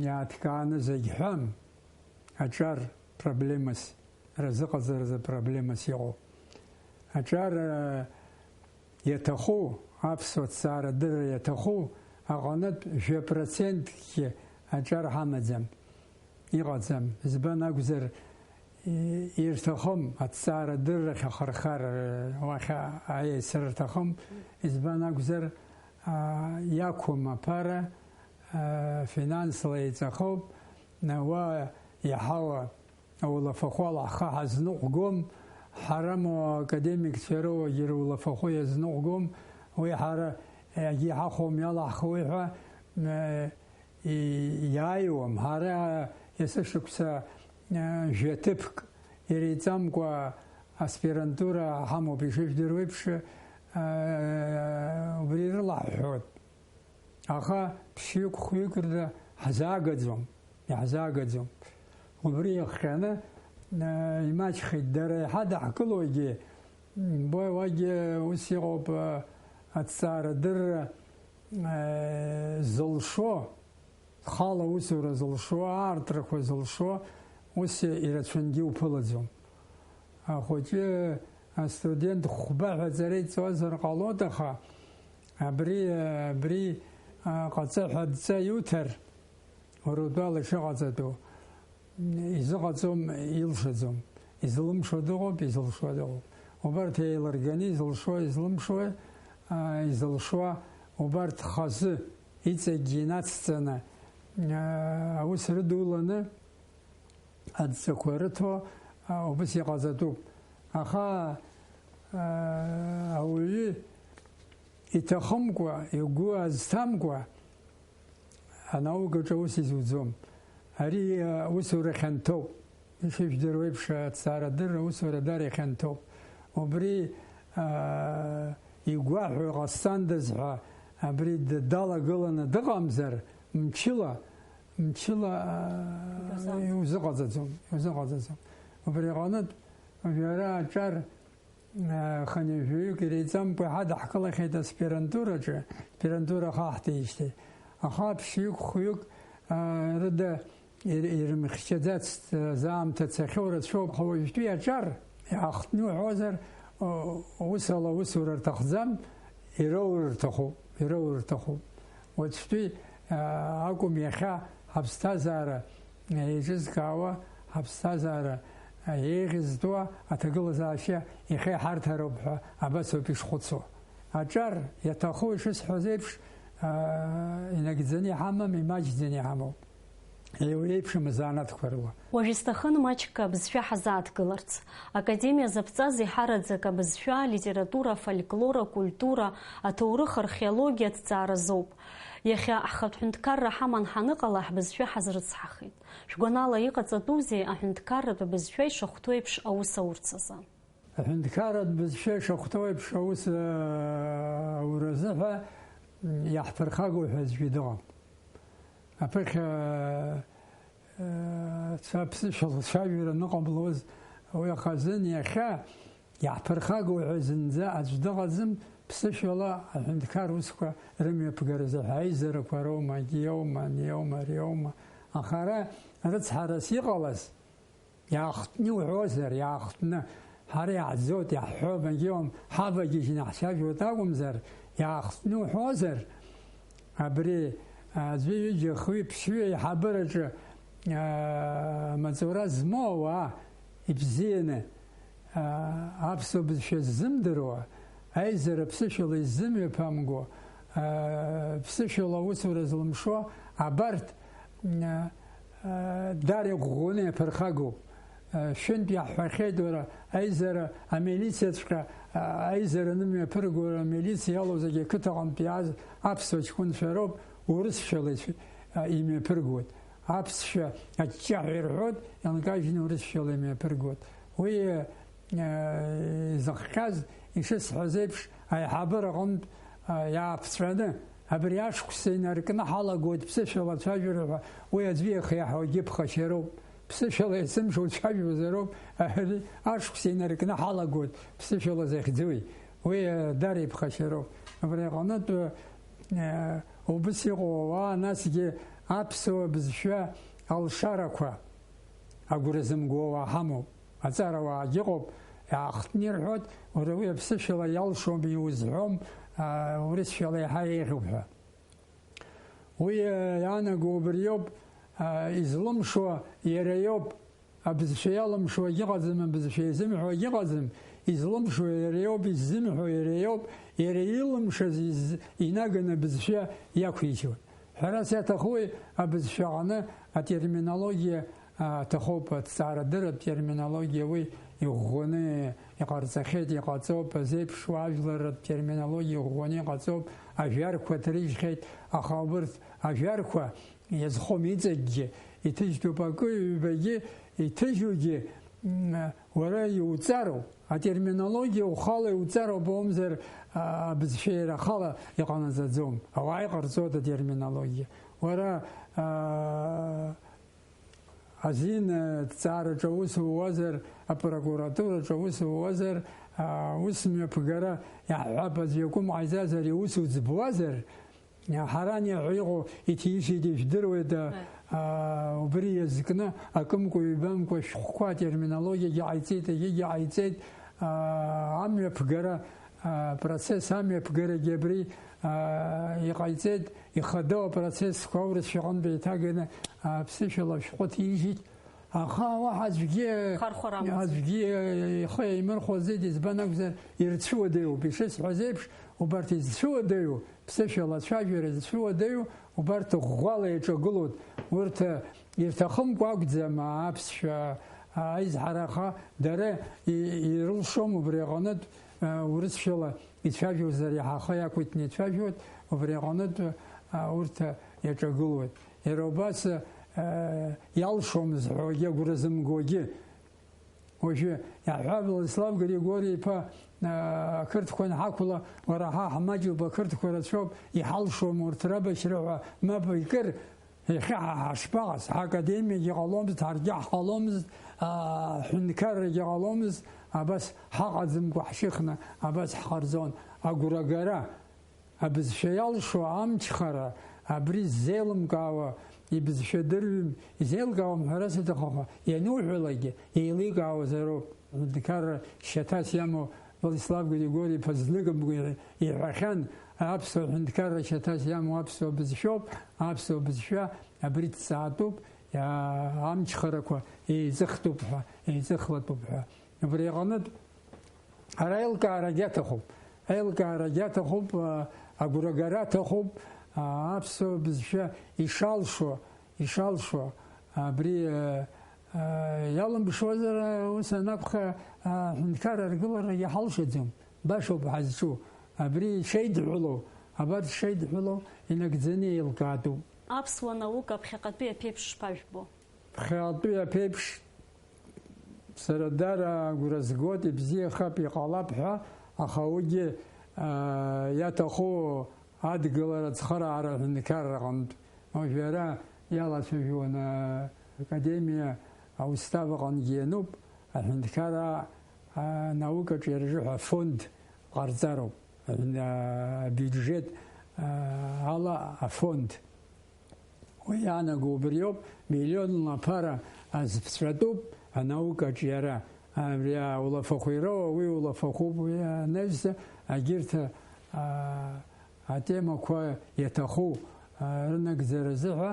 иааҭкааны зегь ҳәам, аҿар проблемас, разыҟаҵаразы проблемас иҟоуп. Аҿар, э, иаҭаху, аԥсуа ҭҵаарадырра иаҭаху аҟынтә жәа процентгьы аҿар ҳамаӡам, иҟаӡам. Избан акәзар, и-, ирҭахым аҭҵаарадыррахь ахырхар, э, уахь а-, аиасыр рҭахым. Избан акәзар, а, иақәым аԥара, а, финансла еиҵахоуп, на, уа иаҳауа аулафахәала ҳхы ҳазныҟәгом, ҳара моу академикцәа роуагьы рулафахәы иазныҟәгом, уи ҳара егьи ҳахәом, иалаҳхуеи ҳәа, а, и-, иааиуам. Ҳара есышықәса, а, жәа ҭыԥк иреиҵамкәа аспирантура ҳамоуп, ишыжәдыруеиԥш, а, убри рылаҳҳәоит. Аха ԥшьҩык-хәҩык рзы ҳзаагаӡом, иаҳзаагаӡом. Убри иахҟьаны, э, имаҷхеит, дара иҳадаҳкылогьы, м, бо-, уагьы ус иҟоуп, э, аҭҵаарадырра, э, зылшо, зхала аусура зылшо, аартрақәа зылшо, ус ирацәангьы уԥылаӡом. Ахәыҷы, астудент хәба ҳәа аҵара иҵозар ҟалоит, аха абри, абри, а, ҟаҵа ҳәа адҵа иуҭар, Уара утәала ишыҟаҵатәу изыҟаҵом, илшаӡом. Изылымшо дыҟоуп, изылшо дыҟоуп. Убарҭ еилырганы изылшо, излымшо, аа, изылшо, убарҭ хазы иҵегьгьы инацҵаны, аа, аус рыдуланы адҵақәа рыҭо, аа, убыс иҟаҵатәуп. Аха, аа, ауаҩы иҭахымкәа, игәы азҭамкәа, анаукаҿ аус изуӡом. Ари, а, усура хьанҭоуп. Ишыжәдыруа еиԥш, аҭҵаарадырра усура даара ихьанҭоуп. Убри, а, игәаҳәо иҟасҵандаз ҳәа абри д-, далагыланы дыҟамзар, мчыла, мчыла, а, Иузыҟаҵаӡом. Иузыҟаҵаӡом, иузыҟаҵаӡом. Убри аҟнытә, уажәы ара аҿар Хынҩажәаҩык иреиҵамкәа иҳадаҳкылахьеит аспирантураҿы, аспирантура ахаҳтеижьҭеи. Аха ԥшьҩык, хәҩык, аа, рыда ир-, ирымхьчаӡацт, заа аамҭа цахьоу рацәоуп. Аха уажәтәи аҿар иаахтны уҳәозар, о, усала аусура рҭахӡам, ироур рҭахуп, ироур рҭахуп. Уаҵәтәи, аа, акәым, иахьа ҳаԥсҭазаара еиҿызкаауа, ҳаԥсҭазаара еиӷьызтәуа аҭагылазаашьа иахьа иҳарҭароуп ҳәа абас ауп ишхәыцуа. Аҿар иаҭаху, ишысҳәаз еиԥш, аа, инагӡаны иҳамам, имаҷӡаны иҳамоуп. Еиуеиԥшым азанааҭқәа рыла. Уажә исҭахын маҷк абызшәа ҳазааҭгыларц. Академиа заԥҵаз еиҳараӡак абызшәа, алитература, афольклор, акультура, аҭоурых, археологиа аҭҵааразоуп. Иахьа ҳхатә ҳәынҭқарра ҳаман ҳаныҟала, ҳбызшәа ҳазрыцҳахеит. Шәгәанала, иҟаҵатәузеи аҳәынҭқарратә абызшәа ишахәҭоу еиԥш аус аурц азы? Аҳәынҭқарратә бызшәа ишахәҭоу еиԥш аус, аа, ауразы ҳәа иаҳԥырхагоу ҳәа аӡәгьы дыҟам. Аԥыхьа, аа, ца-, ԥсышәала цәажәара аныҟамлоз уи ахазын, иахьа иаҳԥырхагоу ҳәа зынӡа аӡә дыҟаӡам, ԥсышәала аҳәынҭқар усқәа рымҩаԥгаразы ҳәа аизарақәа роума, егьиоума, аниоума, ариоума. Аха ара рыцҳарас иҟалаз, иаахтны иуҳәозар, иаахтны, ҳара иаҳӡоит, иаҳҳәом, егьиоуам, ҳавагьежьны ҳцәажәоит акәымзар, иаахтны иуҳәозар, абри аӡәы, ҩыџьа, хҩы, ԥшьҩы аиҳабыраҿы, аа, маҵура змоу ауаа ибзианы, аа, аԥсуа бызшәа ззымдыруа, аизара ԥсышәала иззымҩаԥамго, аа, ԥсышәала аусура злымшо абарҭ, аа, аа, даара иӷәӷәаны иаԥырхагоуп. Шәынтә иаҳҳәахьеит, уара, аизара, амилициаҵәҟьа, аизара анымҩаԥырго, уара, амилициа иалоу зегьы ақыҭаҟынтә иааз аԥсуа ҷкәынцәа роуп, урысшәала ицә-, имҩаԥыргоит. Аԥсшәа аҷҷаҳәа ирҳәоит, инкажьны урысшәала имҩаԥыргоит. Уи, изыхҟьаз, ишысҳәаз еиԥш, аиҳабыра аҟынтә, иааԥҵәаны, абри ашықәса инаркны ҳалагоит ԥсышәала ацәажәара ҳәа, уи аӡәы иахьиаҳауагьы ԥхашьароуп. Ԥсышәала есымша уцәажәозароуп, ари ашықәса инаркны ҳалагоит, ԥсышәала захьӡуи? Уи, э, даара иԥхашьароуп. Абри аҟнытә, э, убыс иҟоу ауаа, насгьы аԥсуа бызшәа алшарақәа агәра зымго ауаа ҳамоуп. Аҵарауаагьы ыҟоуп, иаахтны ирҳәоит, уара уи аԥсышәала иалшом, иузҳәом, а, урысшәала иаҳа еиӷьуп ҳәа. Уи, э, иаанаго убриоуп, а, излымшо иара иоуп, абызшәа иалымшо егьыҟаӡам, абызшәа изымҳәо егьыҟаӡам, излымшо иара иоуп, иззымҳәо иара иоуп, иара илымшаз из-, инаганы абызшәа иақәиҭуеит. Ҳәарас иаҭахуи, абызшәа аҟны атерминологиа, а, аҭахуп, аҭҵаарадырратә терминологиа уи иӷәӷәаны иҟарҵахьеит, иҟаҵоуп, азеиԥшуа ажәларратә терминологиа иӷәӷәаны иҟаҵоуп, ажәарқәа ҭрыжьхьеит, аха убырҭ ажәарқәа иазхом иҵегьгьы, иҭыжьтәуп акы-ҩбагьы, иҭыжьугьы, м, уара иуҵароуп. Атерминологиа ухала иуҵароуп, умзар, а, абызшәа иара ахала иҟанаҵаӡом. Ауаа иҟарҵоит атерминологиа. Уара, а, азин, э, ҭҵаараҿы аус ууазар, апрокуратураҿы аус ууазар, а, ус мҩаԥгара иаҳҳәап, аӡә иакәым ҟаиҵазар, иус уӡбуазар, а, ҳарани ҳәа иҟоу иҭижьит, ижәдыруеит, а, Аи. а, убри иазкны акымкәа-ҩбамкәа шәҟәқәа атерминологиагьы ҟаиҵеит, егьигьы ҟаиҵеит, а, амҩаԥгара, апроцесс амҩаԥгарагьы абри, а, иҟаиҵеит, ихадоу апроцессқәа аурысшәа аҟынтә еиҭаганы, а, ԥсышәала ашәҟәы ҭижьит. Аха уаҳа аӡәгьы, Хархәара амаӡам. Аӡәгьы ихы еимырхәаӡеит, избан акәзар, ирцәыуадаҩуп. Ишысҳәаз еиԥш, убарҭ изцәыуадаҩу, ԥсышәала ацәажәара зцәыуадаҩу, убарҭ ӷәӷәала иаҿагылоит. Урҭ, а, ирҭахымкәа акәӡам аԥсшәа, а, аизҳара, аха дара и-, ирылшом убри аҟынтә, а, урысшәала ицәажәозар иаҳа ахы иақәиҭны ицәажәоит, убри аҟынтә, а, урҭ, а, иаҿагылоит. Иара убас, а, иалшомызт ҳәагьы агәра зымгогьы. Уажәы иаҳҳәап, Владислав Григори-иԥа, а, ақырҭқәа анҳақәла, уара ҳа ҳмаҷуп, ақырҭқәа рацәоуп, иҳалшом урҭ рабашьра ҳәа, мап икыр, иахьа ҳа ҳашԥаҟаз, ҳакадемиагьы ҟаломызт, ҳаргьы ҳҟаломызт, а, ҳҳәынҭқаррагьы ҟаломызт, абас ҳаҟаӡамкәа ҳшьыхны, абас ҳҟарҵон, агәрагара. Абызшәа иалшо амчхара, абри ззеилымкаауа, ибызшәа дырҩым, изеилкаауам ҳәара саҭахума, иануҳәалакгьы, еиликаауазароуп. Ҳәынҭқарра шьаҭас иамоу Владислав Григори-иԥа зныкымкәа иҳәахьан, аԥсуа ҳәынҭқарра шьаҭас иамоу аԥсуа бызшәоуп, аԥсуа бызшәа абри дҵаатәуп, иа-, амчхарақәа еиҵыхтәуп ҳәа, еиҵыхлатәуп ҳәа. Убри аҟнытә, ара аилкаарагьы аҭахуп. Аилкаарагьы аҭахуп, а, агәрагара аҭахуп, а, аԥсуа бызшәа ишалшо, ишалшо, абри, а, а, иалымшозар, а, ус анакәха, а, аҳәынҭқарра аргыларагьы ҳалшаӡом. Башоуп ҳазҿу. Абри шеидҳәалоу, абарҭ шеидҳәалоу инагӡаны еилкаатәуп. Аԥсуа наука ԥхьаҟатәи аԥеиԥш шԥажәбо? Ԥхьаҟатәи аԥеиԥш сара даара агәра згоит, ибзиахап, иҟалап ҳәа, аха уигьы, аа, иаҭаху адгылара ацхыраара аҳәынҭқарра аҟынтә. Уажә иара иалацәажәон, аа, академиа аустав аҟынгьы иануп, аҳәынҭқарра, аа, наукаҿы иара рзыҳәа афонд ҟарҵароуп, аҳәын-, аа, абиуџьет, аа, ала афонд. Уи иаанаго убриоуп, миллионла аԥара азԥҵәатәуп анаукаҿ иара. Абри аулафахәы ироуа, уи улафахәуп, уи анаҩс, агьырҭ, а, атемақәа иаҭаху, а, рынагӡаразы ҳәа,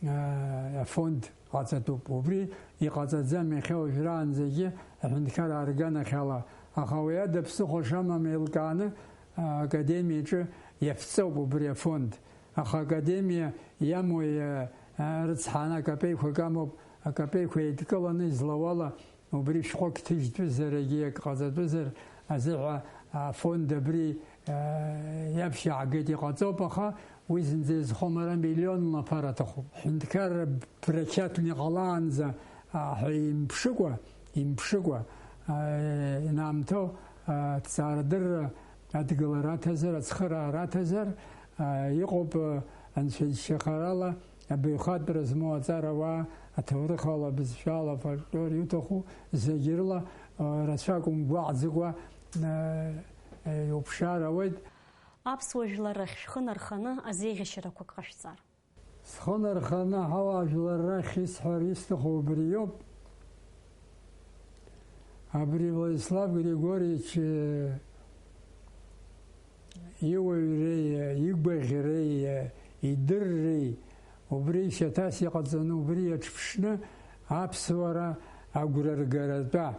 а, афонд ҟаҵатәуп. Убри иҟаҵаӡам иахьа уажәраанӡагьы аҳәынҭқарра арганахьала, аха уи ада ԥсыхәа шамам еилкааны, а, академиаҿы иаԥҵоуп убри афонд. Аха академиа иамои, а, а, рыцҳаны акапеиқәак амоуп, акапеиқәа еидкыланы излауала, убри шәҟәык ҭыжьтәызар, егьи ак ҟаҵатәызар азыҳәа афонд абри, а, иаԥхьа иаагеит, иҟаҵоуп, аха уи зынӡа иазхом, ара миллионла аԥара аҭахуп. Ҳәынҭқарра брақьаҭны иҟалаанӡа, а, ҳәа имԥшыкәа, имԥшыкәа, а, инаамҭоу, а, ҭҵаарадырра адгылара аҭазар, ацхыраара аҭазар, а, иҟоуп, а, анцәа иџьшьахарала абаҩхатәра змоу аҵарауаа, аҭоурыхала, абызшәала, афольклор иуҭаху зегьы рыла, а, рацәак умгәаҟӡакәа, а, а, иуԥшаар ауеит. Аԥсуа жәлар рахь шәхы нарханы азеиӷьашьарақәак ҟашәҵар. Схы нарханы ҳауаажәлар рахь исҳәар исҭаху убри иоуп. Абри Владислав Григорьевич, э, иуаҩреи, игәаӷьреи, идырреи, убри шьаҭас иҟаҵаны, убри иаҿԥшны аԥсуара агәра ргаратәа.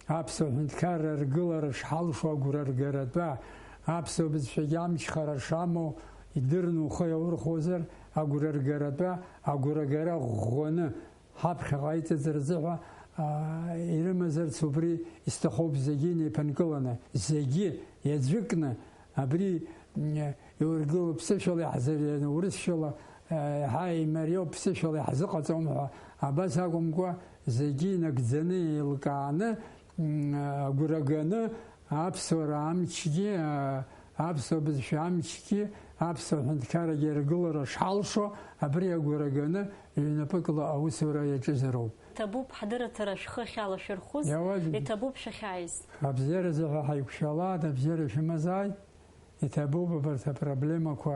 Аԥсуа ҳәынҭқарра ргылара шҳалшо агәра ргаратәа, аԥсуа бызшәагьы амчхара шамоу идырны ухы иаурхәозар, агәра ргаратәа, агәрагара ӷәӷәаны ҳаԥхьаҟа иҵыҵра азыҳәа, аа, ирымазарц убри исҭахуп зегьы инеиԥынкыланы, зегьы иаӡәыкны, Абри, м, иургыло ԥсышәала иаҳзар-, урысшәала, э, иаҳа имариоуп, ԥсышәала иаҳзыҟаҵом ҳәа, абас акәымкәа, зегьы инагӡаны, еилкааны, м, агәра ганы, аԥсуара амчгьы, а, аԥсуа бызшәа амчгьы, аԥсуа ҳәынҭқаррагьы аргылара шҳалшо, абри агәра ганы, ҩнапыкла аусура иаҿызароуп. Иҭабуп ҳдырраҭара шәхы ахьалашәырхәыз, Иауазеи? Иҭабуп шәахьааиз. Абзиаразы ҳәа ҳаиқәшәалааит, абзиара шәымазааит. Иҭабуп абарҭ апроблемақәа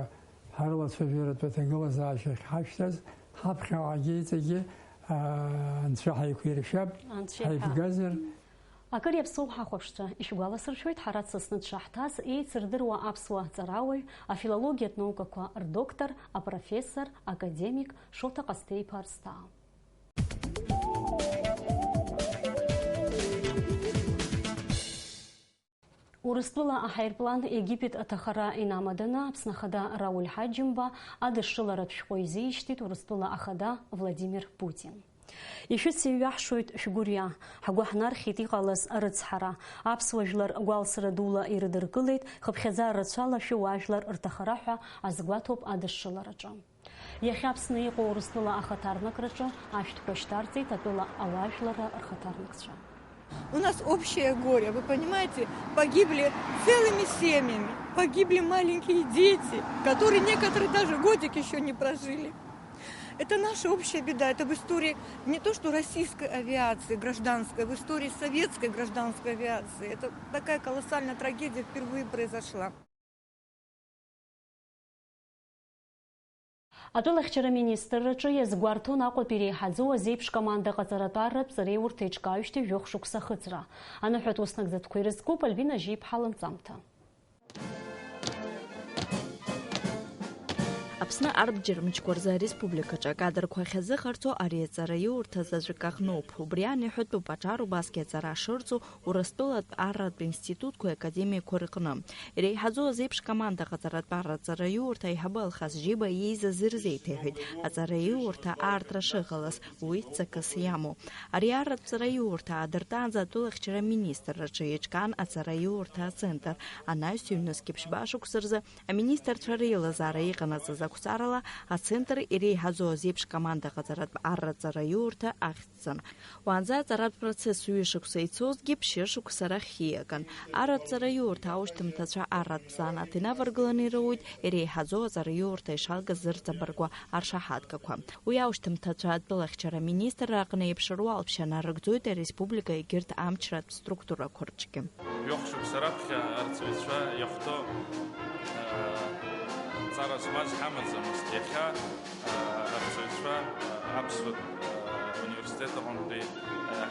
ҳарлацәажәаратә аҭагылазаашьахь ҳашәҭаз, ҳаԥхьаҟагьы иҵегьы, аа, Анцәа ҳаиқәиршәап, Анцәа иҳәа. Ҳаибгазар. Акыр иаԥсоу ҳахәаԥшцәа, ишәгәаласыршәоит, ҳара дсасны дшаҳҭаз еицырдыруа аԥсуа ҵарауаҩ, афилологиатә наукақәа рдоктор, апрофессор, академик Шоҭа Ҟасҭеи-иԥа Арсҭаа. Урыстәыла аҳаирплан Египет аҭахара инамаданы Аԥсны Ахада Рауль Ҳаџьымба адышшыларатә шәҟәы изишьҭит Урыстәыла Ахада Владимир Путин. Ишәыцеиҩаҳшоит шәгәырҩа, ҳгәы ҳнархьит иҟалаз арыцҳара. Аԥсуа жәлар гәалсра дула ирыдыркылеит, хыԥхьаӡа рацәала шәуаажәлар рҭахара ҳәа азгәаҭоуп адышшылараҿы. Иахьа Аԥсны иҟоу Урыстәыла ахаҭарнакраҿы ашәҭқәа шьҭарҵеит атәыла ауаажәларра рхаҭарнакцәа. У нас общее горе, вы понимаете? Погибли целыми семьями, погибли маленькие дети, которые некоторые даже годик еще не прожили. Это наша общая беда. Это в истории не то что российской авиации гражданской, в истории советской гражданской авиации. Это такая колоссальная трагедия впервые произошла. Атәылахьчара министрраҿы иазгәарҭон Аҟәатәи иреиҳаӡоу азеиԥш команда ҟаҵаратә арратә ҵареиурҭа иҿкаауижьҭеи жәохә шықәса ахыҵра. Аныҳәатә уснагӡатәқәа ирызкуп Альбина Жьиԥҳа лынҵамҭа. Аԥсны арбџьар мчқәа рзы ареспубликаҿы акадрқәа ахьазыҟарҵо ари аҵараиурҭа заҵәык аҟноуп. Убри аниҳәатәуп аҿар убасгьы аҵара шырҵо Урыстәылатә арратә институтқәеи академиақәа рҟны. Иреиҳаӡоу азеиԥш команда ҟаҵаратә арра аҵараиурҭа аиҳабы Алхас Џьиба иеизаз ирзеиҭеиҳәеит аҵараиурҭа аартра шыҟалаз, уи ҵакыс иамоу. Ари арратә ҵараиурҭа аадыртаанӡа атәылахьчара аминистрраҿы еиҿкаан аҵараиурҭа ацентр. Анаҩс ҩнызқь ԥшьба шықәса рзы аминистрцәа реилазаара иҟанаҵаз ақәҵарала ацентр иреиҳаӡоу азеиԥш команда ҟаҵаратә арра аҵараиурҭа ахьӡ Уаанӡа аҵаратә процесс ҩышықәса ицозгьы ԥшьышықәса рахь ииаган. Арратә ҵараиурҭа аушьҭымҭацәа арратә занааҭ инаваргыланы ирауит иреиҳаӡоу аҵараиурҭа ишалгаз зырҵабыргуа аршаҳаҭгақәа. Уи аушьҭымҭацәа атәылахьчара аминистрра аҟны еиԥшыруа алԥшьа нарыгӡоит ареспублика егьырҭ амчратә структурақәа рҿгьы. Жәохә шықәса раԥхьа арҵаҩцәа иахәҭоу, аа, ҵара змаз ҳамаӡамызт. Иахьа Арҵаҩцәа аԥсуа университет аҟынтәи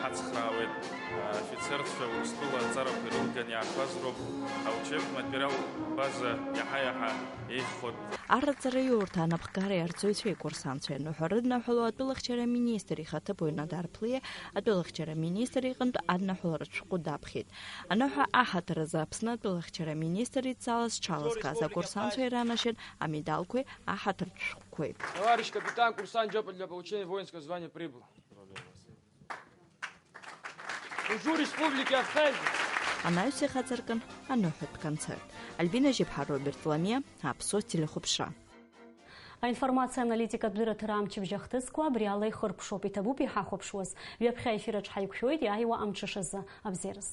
ҳацхраауеит, афицерцәа Урыстәыла аҵарақәа ирылган иаахәаз роуп, аучебтә материал база иаҳа-иаҳа еиӷьхоит. Арраҵараиурҭа анапхгареи арҵаҩцәеи курсантцәеи аныҳәа рыднаҳәало атәылахьчара аминистр ихаҭыԥуаҩ Надар Ԥлиа атәылахьчара аминистр иҟынтә аднаҳәаларатә шәҟәы даԥхьеит. Аныҳәа аҳаҭыр азы Аԥсны атәылахьчара аминистр идҵала зҽалазкааз акурсантцәа иранашьан амедалқәеи аҳаҭыртә шәҟәқәеи. Товарищ капитан, курсант Джопа для получения воинского звания прибыл. Служу республике Абхазия. Анаҩс ихаҵаркын аныҳәатә концерт. Альбина Жьыԥҳа, Роберт Ламиа, Аԥсуа телехәаԥшра. Аинформациа аналитикатә дырраҭара амчыбжь ахҭысқәа абри ала ихыркәшоуп. Иҭабуп иҳахәаԥшуаз. Ҩаԥхьа аефир аҿы ҳаиқәшәоит иааиуа амҽышазы. Абзиараз.